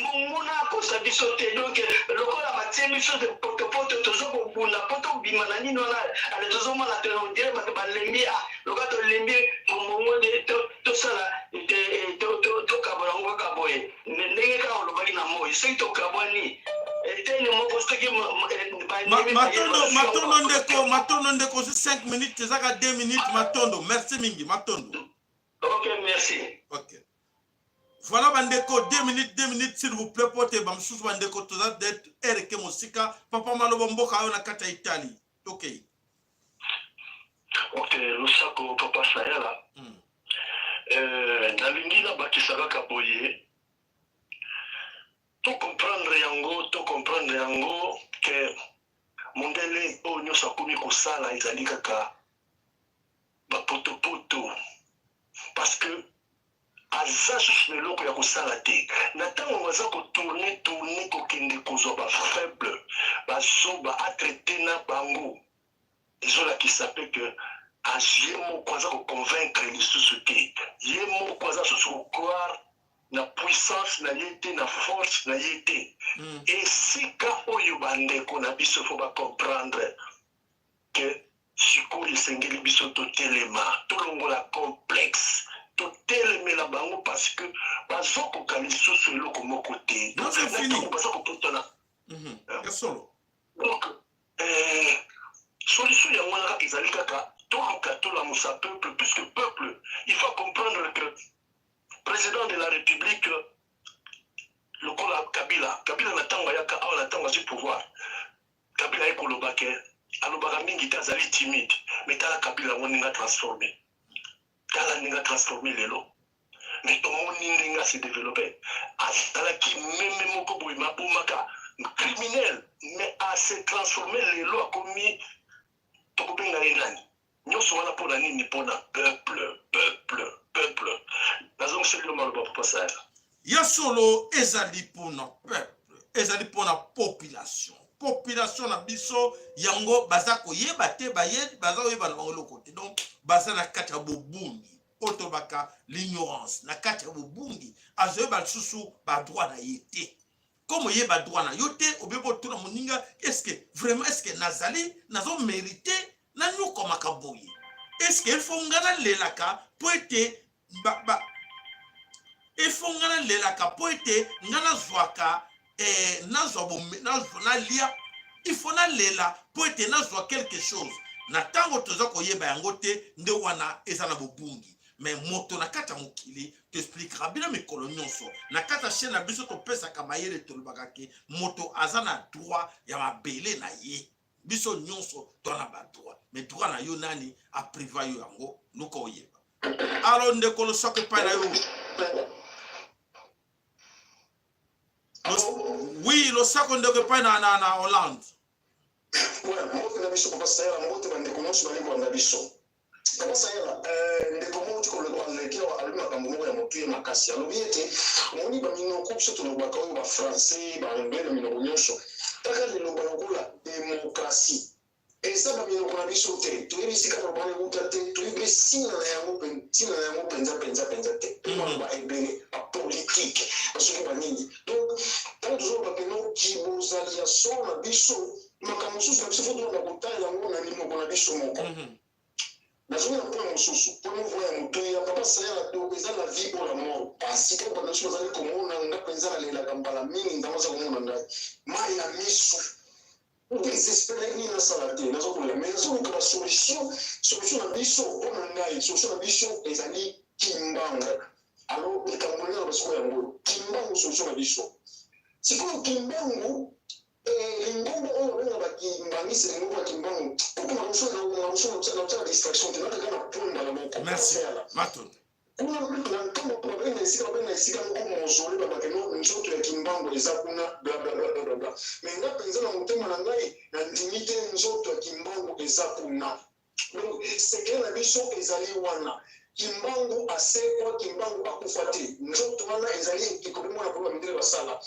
Speaker 8: Monguna akosa biso te. Donc lokola batie biso potopoto, tozo kobunda po tobima na nini wana. Ale, tozomona on dirait bato balembi. A lokola tolembi mongo, tosala tokabola yango kaka boye, ndenge kaka olobaki na moi, soki tokabwani eteni moko, soki
Speaker 1: Matondo, matondo ndeko, matondo ndeko. Ozwi 5 minutes, ezaka 2 minutes. Matondo, merci mingi, matondo.
Speaker 8: Ok, merci.
Speaker 1: Ok, voilà bandeko, 2 minutes, 2 minutes s'il vous plaît, po te bamosusu bandeko toza ereke mosika. Papa Maloba, mboka oyo na kati ya Italie, tokei.
Speaker 9: Ok, losako papa Sayala. Nalingi nabakisa kaka boye, tocomprendre yango, tocomprendre yango ke mondele oyo nyonso akomi kosala ezali kaka bapotopoto, parce que aza susu na eloko ya kosala te. Na ntango aza kotourner tourner, kokende kozwa bafaible, bazoba, atraite na bango, ezolakisa mpe ke ye moko aza koconvaincre lisusu te. Ye moko aza susu kocroire na puissance na ye te, na force na ye te. Esika oyo bandeko na biso faut bacomprendre ke sikoyo esengeli biso totelema, tolongola complexe, totelemela bango, parce que bazokoka lisusu eloko moko te. Ntango baza kopotana
Speaker 1: solo.
Speaker 9: Donc solution yango wana kaka ezali kaka toluka tolamusa peuple, puisque peuple, il faut comprendre que président de la République lokola Kabila, Kabila na ntango ayaka awa, na ntango azwi pouvoir, Kabila aye koloba ke alobaka mingi te, azali timide. Mais tala Kabila yango ndenge atransforme, tala ndenge atransforme lelo. Mais tomoni ndenge ase développe. Azalaki meme moko boye mabomaka, criminel, mais ase transforme, lelo akomi tokobenga ye nani? Nyonso wana mpona nini? Mpona peuple, peuple, peuple. Nazongiseli yo maloba, papa Sayala.
Speaker 1: Ya solo, ezali mpona peuple, ezali mpona population. Population na biso yango baza koyeba te, baza koyeba na bango eloko te. Donc baza na kati ya bobungi oyo tolobaka l'ignorance. Na kati ya bobungi, azoyeba lisusu badroit na ye te. Comme oyeba droit na yo te, obebi otuna moninga: est ce que vraiment, est ce que nazali nazomérite? Nanyokwamaka boye, eske il faut nga nalelaka mpo ete ba, ba, il faut nga nalelaka mpo ete nga nazwaka eh, nazwa nalia, il faut nalela mpo ete nazwa quelque chose. Na ntango toza koyeba yango te, nde wana eza na bobungi. Me moto na kati ya mokili, toexplikaka bino mikolo nyonso na kati ya chaîne na biso, topesaka mayele, tolobaka ke moto aza na droit ya mabele na ye. Biso nyonso toza na badroit, mais droit na yo nani apriva yo yango? Luka oyeba. Alo ndeko, losako epai na yo. Oui, losako ndeko epai na Hollande.
Speaker 10: Mbote na biso papa Sayala, mbote bandeko nyonso bali kolanda biso. Papa Sayala, ndeko moko ti koloba aleki awa, alobi makambo moko ya motuya makasi. Alobi ete omoni baminoko biso tolobaka oyo, bafrançais, baanglais, na minoko nyonso, kaka liloba lokola démocratie eza baminoko na biso te. Toyebi esika maloba wana euta te, toyebi mpe ntina na yango, ntina na yango mpenza mpenza mpenza te. Mpe maloba ebele, bapolitike, basoki banini. Donc ntango tozoloba peno kibozali ya solo na biso, makambo mosusu na biso fo tobanda kotalela yango na minoko na biso moko. Nazongi na point mosusu, point moko ya motuya, papa Sayala. To eza la vie ou la mort. Pasi oyo bato nyonso bazali komona, nga mpenza nalelaka mbala mingi. Nzambe aza komona ngai, mai ya misu, désespéré, nini nasala te, naza kolela, mais nazoluka basolution. Solution na biso, mpo na ngai, solution na biso ezali Kimbangu. Alors likambo ndenge na basikoyo yango, Kimbangu solution na biso. Sikoyo Kimbangu, lingomba oyo babenga bakimbangisi, lingomba ya Kimbangu, kutu makambo na distraction te, nakaka na point mbala moko.
Speaker 1: Merci Matondo.
Speaker 10: Kuna na ntombo babenga esika, babenga esika moko mausolée, babake no nzoto ya Kimbangu eza kuna, blablabla. Mais nga mpenza na motema na ngai nandimi te nzoto ya Kimbangu eza kuna. Donc secret na biso ezali wana: Kimbangu asekwa, Kimbangu akufa te. Nzoto wana ezali ekeko mpe mwana koloba mindele basala.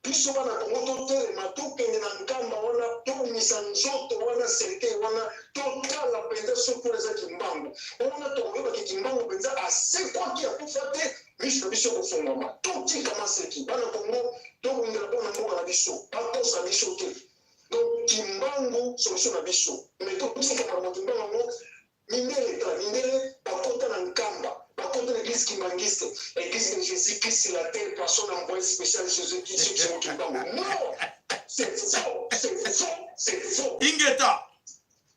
Speaker 10: Biso bana Kongo totelema, tokende na Nkamba wana, tobimisa nzoto wana, cercueil wana, totala mpenza soki wana eza Kimbangu. Wana tokoyebaki Kimbangu mpenza asekwaki, akufa te. Miso na biso ekofungwama. Totika maseki, bana Kongo, tobundela mpona mboka na biso, bakosa biso te. Donc Kimbangu solution na biso, mais totika makambo Kimbangu yango. Mindele, tala mindele bakota na Nkamba, bakota na église kimbangiste, église de Jésus Christ sur la terre par son envoyé spécial Jésus Christ Simon Kimbangu. Non, c'est faux, c'est faux, c'est faux.
Speaker 1: Ingeta.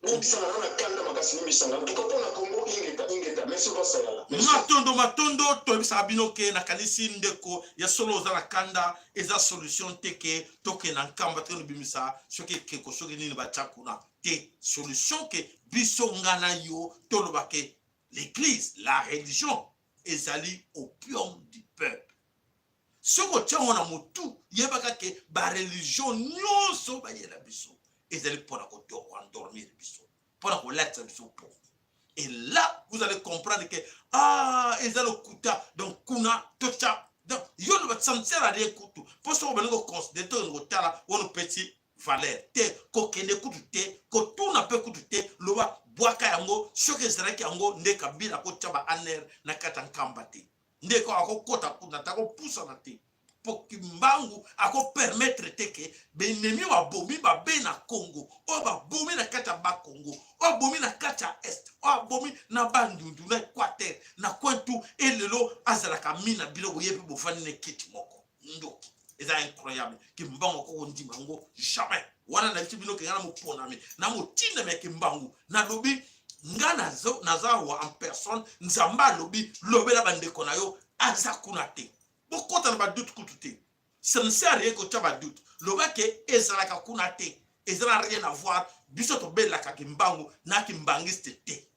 Speaker 10: Limbisanga na kanda makasi, limbisanga. En tout cas mpona Congo, ingeta, ingeta. Merci Basayala.
Speaker 1: Matondo, matondo. Toyebisaka bino ke nakanisi ndeko ya solo oza na kanda, eza solution te ke tokende na Nkamba, tokende bimisa soki ekeko, soki nini batya kuna te. Solution ke biso, nga na yo, toloba ke l'église, la religion ezali opium du peuple. Soki otia yango na motu, yebaka ke bareligion nyonso bayela biso ezali mpona koendormir biso, mpona kolatisa biso pongi. Et là vous allez comprendre que ah, eza lokuta. Donc kuna totya, donc yo loba, ça ne sert à rien kutu, mpo soki obalingi koconsidere, tokende kotala wana, opesi valeur te, kokende kutu te, kotuna mpe kutu te. Loba, bwaka yango. Soki ezalaki yango nde Kabila akotya ba ANR na kati ya Nkamba te, ndeko akokota kuna te, akopusana te, mpo Kimbangu akopermettre te ke baennemi babomi babe na Congo, oyo babomi na kati ya Bakongo, oyo abomi na kati ya Est, oyo abomi na Bandundu, na Équateur, na Kwentu, elelo azalaka mi na bino boye mpe bofandi na ekiti moko. Ndoki, eza incroyable. Kimbangu akokondima yango jamais. Wana nayebisi bino ke nga na moponami na motindami ya Kimbangu, nalobi nga naza awa en personne. Nzambe alobi: lobela bandeko na yo, aza kuna te. Bokota na badoute kutu te, ça ne sert à rien kotya badoute. Loba ke ezalaka kuna te, eza na rien à voir. Biso tobelelaka Kimbangu na kimbangiste te.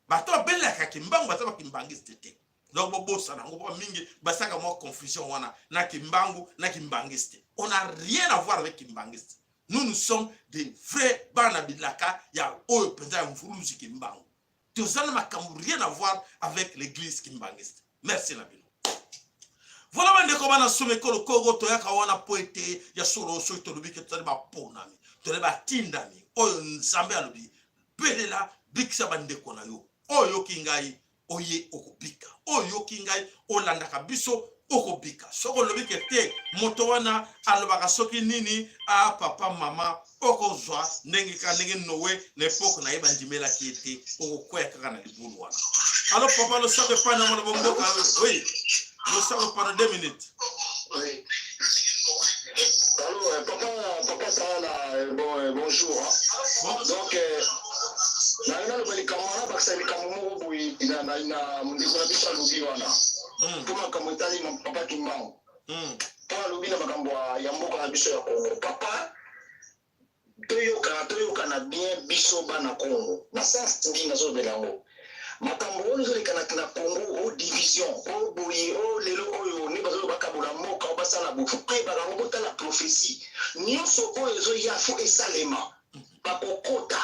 Speaker 1: Bato babelelaka Kimbangu baza bakimbangiste te. Donc bobosana yango, mpo mingi basalaka mwa confusion wana na Kimbangu na kimbangiste. On a rien à voir avec kimbangiste. Nous, nous sommes des vrais bana bilaka ya oyo mpenza ya mvuluzi Kimbangu. Toza na makambo rien à voir avec l'église kimbangiste. Merci na bino. Voilà bandeko bana soma ekolo Kongo, toyaka wana po ete ya solo, soki tolobi ke tozali baponami, tozali batindami oyo Nzambe alobi: belela, bikisa bandeko na yo. Oyo oyoki ngai, oye okobika. Oyo oyoki ngai, olandaka biso. Okobika. Soki olobi ke te, moto wana alobaka soki nini, a papa mama, okozwa ndenge kaka ndenge Noe na epoke na ye bandimelaki ye te, okokwea kaka na libulu wana. Alo papa, losako epai na mwana bomboka. Oui, losako epano 2 minutes.
Speaker 10: Oui. Allô, papa, papa Sala, bon, bonjour. Hein. Bon. Donc, na naloba likambo wana, bakisa likambo moko boye na, na, na ndeko na biso alobi wana mpo makambo etali papa Kimbangu, mpo alobi na makambo ya mboka na biso ya Congo. Papa, toyokana, toyokana bien biso bana Congo. Na sens ndenge nazolobela yango, makambo oyo ezoleka na Congo, o division, o boye, o lelo oyo nde bazoloba bakabola mboka, o basala boye, faut toyebaka yango. Botala prophétie nyonso oyo ezoya, faut esalema. Bakokota,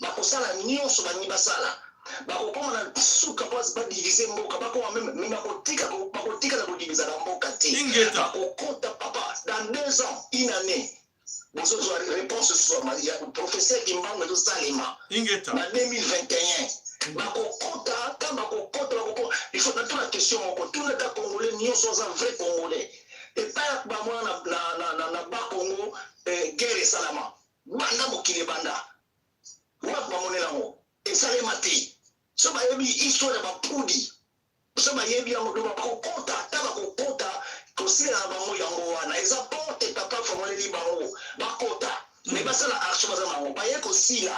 Speaker 10: bakosala nyonso balingi basala, bakokoma na suka mpo badivise mboka, bakoma même, mais bakotika, bakotikala kodivisaka mboka te.
Speaker 1: Ingeta.
Speaker 10: Bakokota papa, dans 2 ans, une année, bozozwa réponse swama ya professeur Kimbangu ezosalema.
Speaker 1: Ingeta.
Speaker 10: Na 2021 bakokota. Ntango bakokota, bakokota, il faut natuna question moko. Tuna ta Congolais nyonso aza vrai Congolais epai ya bamwana na Bakongo, guerre esalama banda mokili ebanda? Wapi bamonela yango? Esalema te. So bayebi histoire ya bapudi, so bayebi yango. Do bakokota, ata bakokota, kosila na bango yango wana eza porte. Papa fongoleli bango, bakota, mais basala action. Baza nango, baye kosila,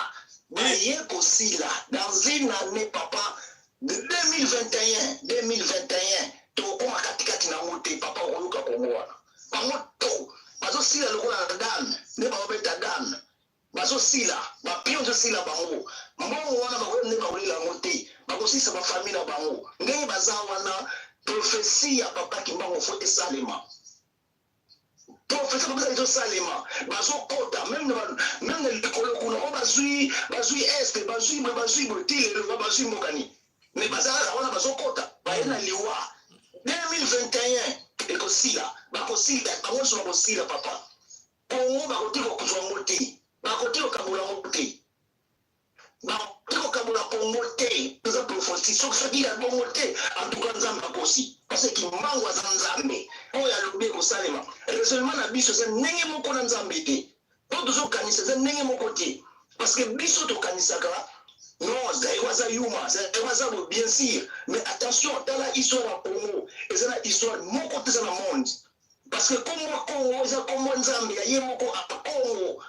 Speaker 10: baye kosila dans une année, papa, de 2021. 2021 tokokoma katikati nango te papa. Okoyoka Kongo wana, bango to bazosila lokola dame nde baobeta dame, bazosila bapion, ezosila bango. Mbongo wana bakoya nde bakolela yango te, bakosilisa bafamille na bango ndenge baza wana. Prophétie ya papa Kimbangu faut esalema. Prophétie papa ezosalema, bazokota même na likolo kuna oyo bazwi, bazwi este, bazwi boye, bazwi boye, ti lelo bazwi mbokani, mais baza kaka wana, bazokota, baye na liwa. 2021 ekosila, bakosila bango nyonso, bakosila papa. Kongo bakoki kozwa yango te, bakoki kokabola yango te, bakoki kokabola Kongo te. Eza prophétie. Soki ya bongo te, en tout cas Nzambe akosi, parce que Kimbangu aza Nzambe oyo alobi ekosalema. Raisonnement na biso eza ndenge moko na Nzambe te. Mpo tozokanisa eza ndenge moko te, parce que biso tokanisaka non, Zaïre aza yuma, Zaïre aza boye, bien sûr, mais attention, tala histoire ya Congo, eza na histoire moko te eza na monde, parce que kombo Congo eza kombo Nzambe ya ye moko. Congo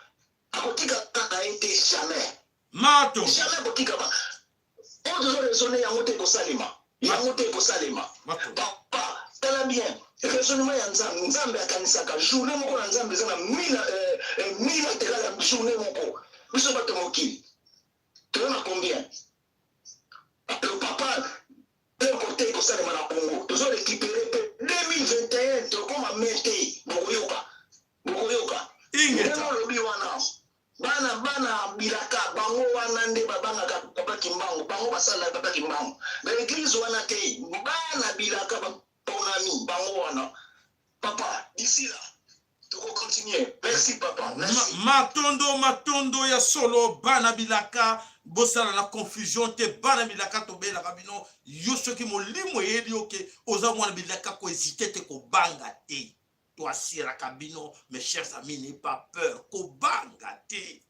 Speaker 10: akotika kaka ye te, jamais.
Speaker 1: Mato.
Speaker 10: Jamais akotika ba oyo tozo raisonne yango te, ekosalema yango te, ekosalema. Papa, tala bien raisonnement ya Nzambe. Nzambe akanisaka journée moko na Nzambe eza na mille atekala ya journée moko. Biso bato mokili toza na combien? Papa, eloko te ekosalema na Congo. Tozo récupérer mpe 2021, tokoma me te, bokoyoka, bokoyoka.
Speaker 1: Ingeta.
Speaker 10: Ndenge olobi wana, bana, bana bilaka bango wana nde babangaka papa Kimbangu. Bango basalaka papa Kimbangu baeglise wana te. Bana bilaka baponami bango wana papa. D'ici là tokocontinue. Merci papa, merci.
Speaker 1: Matondo, matondo ya solo. Bana bilaka, bosala na confusion te. Bana bilaka, tobelaka bino. Yo soki molimo eyebi oke oza mwana bilaka, kohésite te, kobanga te. Toasiraka bino, mes chers amis, n'ayez pas peur, kobanga te,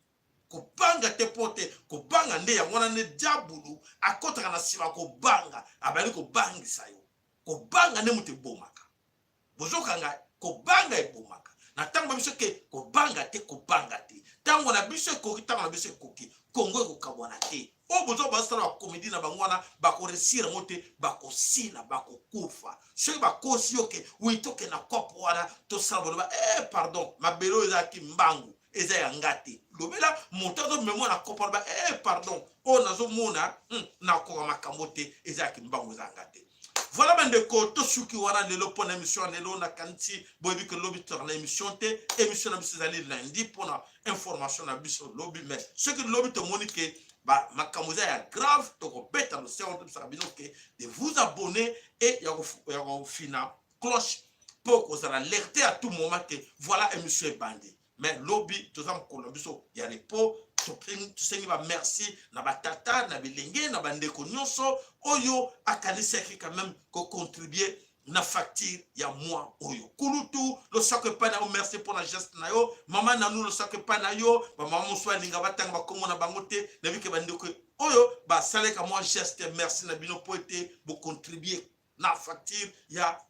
Speaker 1: kobanga te, mpo te kobanga nde yango wana nde diabulu akɔtaka na nsima. Kobanga, abali kobangisa yo. Kobanga nde moto ebomaka. Bozokanga, kobanga ebomaka. Na ntango na biso ke kobanga te, kobanga te. Ntango na biso ekoki, ntango na biso ekoki. Kongo ekokabwana te. Oyo bozwa basala bacomédie na bango wana, bakoréussir yango te, bakosila, bakokufa. Soki bakosi yo ke wi, tokende na kope wana, tosala boloba pardon, mabele oyo ezalaki mbangu, eza ya nga te. Lobela moto azomema na kope, aloba pardon, oyo nazomona, nakoka makambo te, ezalaki mbangu, eza ya nga te. Voilà bandeko, tosuki wana lelo mpona émission ya lelo. Nakanisi boyebi ke lobi tozalaka na émission te. Émission na biso ezali lundi mpona information na biso lobi. Mais soki lobi tomoni ke makambo eza ya grave, tokobeta losengo, tobisaka bino ke de vous abonner et ya kofina cloche mpo kozala alerte à tout moment ke voilà, émission ebandi. Mais lobi toza mokolo na biso ya repos. Tosengi bamerci na batata, na bilenge, na bandeko nyonso oyo akanisaki quand même kocontribue. na facture ya mois oyo. Kulutu losako epai na yo, merci mpo na geste na yo. Mama Nanu, losako epai na yo. Bamama mosusu balinga batanga bakombo na bango te, nayebi ke bandeko oyo basaleka mwa geste, merci na bino mpo ete bocontribue na facture ya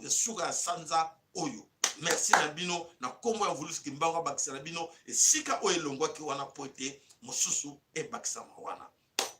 Speaker 1: suka ya sanza oyo. Merci na bino na nkombo ya Mvuluzi Kimbangu, abakisa na bino esika oyo elongwaki wana mpo ete mosusu ebakisama wana.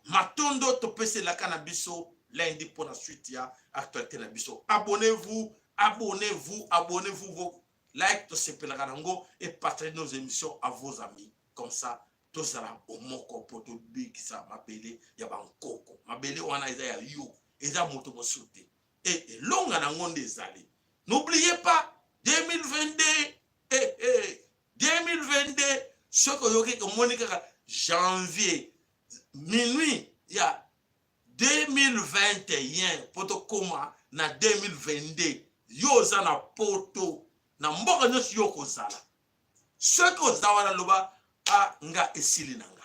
Speaker 1: Matondo, topesi elaka na biso lundi mpo na suite ya actualité na biso. Abonnez-vous, abonnez-vous, abonnez-vous, vos like tosepelaka nango, et partagez nos émissions à vos amis, comme ça tozala bomoko mpo tobikisa mabele ya bankoko. Mabele wana eza ya yo, eza moto mosusu te, e elonga nango nde ezali. N'oubliez pas 2022, eh, eh, 2022. Soki oyoki, omoni kaka janvier minuit ya 2021 mpo tokóma na 2022, yo oza na poto, na mboka nyonso yo okozala, soki oza wana, loba a nga esili na nga.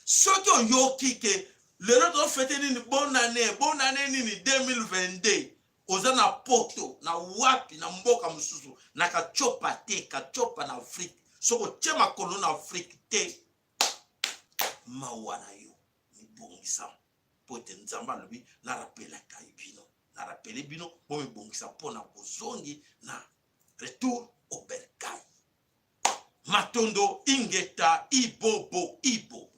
Speaker 1: Soki oyoki ke lelo tofete nini, bonne année, bonne année nini 2022, oza na poto, na wapi, na mboka mosusu, na katiopa te, katiopa na Afrique, soki otie makolo na Afrique te, mawa na yo. Mibongisa mpo ete Nzambe alobi narapelaka bino, narapele bino, bomibongisa mpo na bozongi na retour au bercail. Matondo, ingeta, ibobo ibo.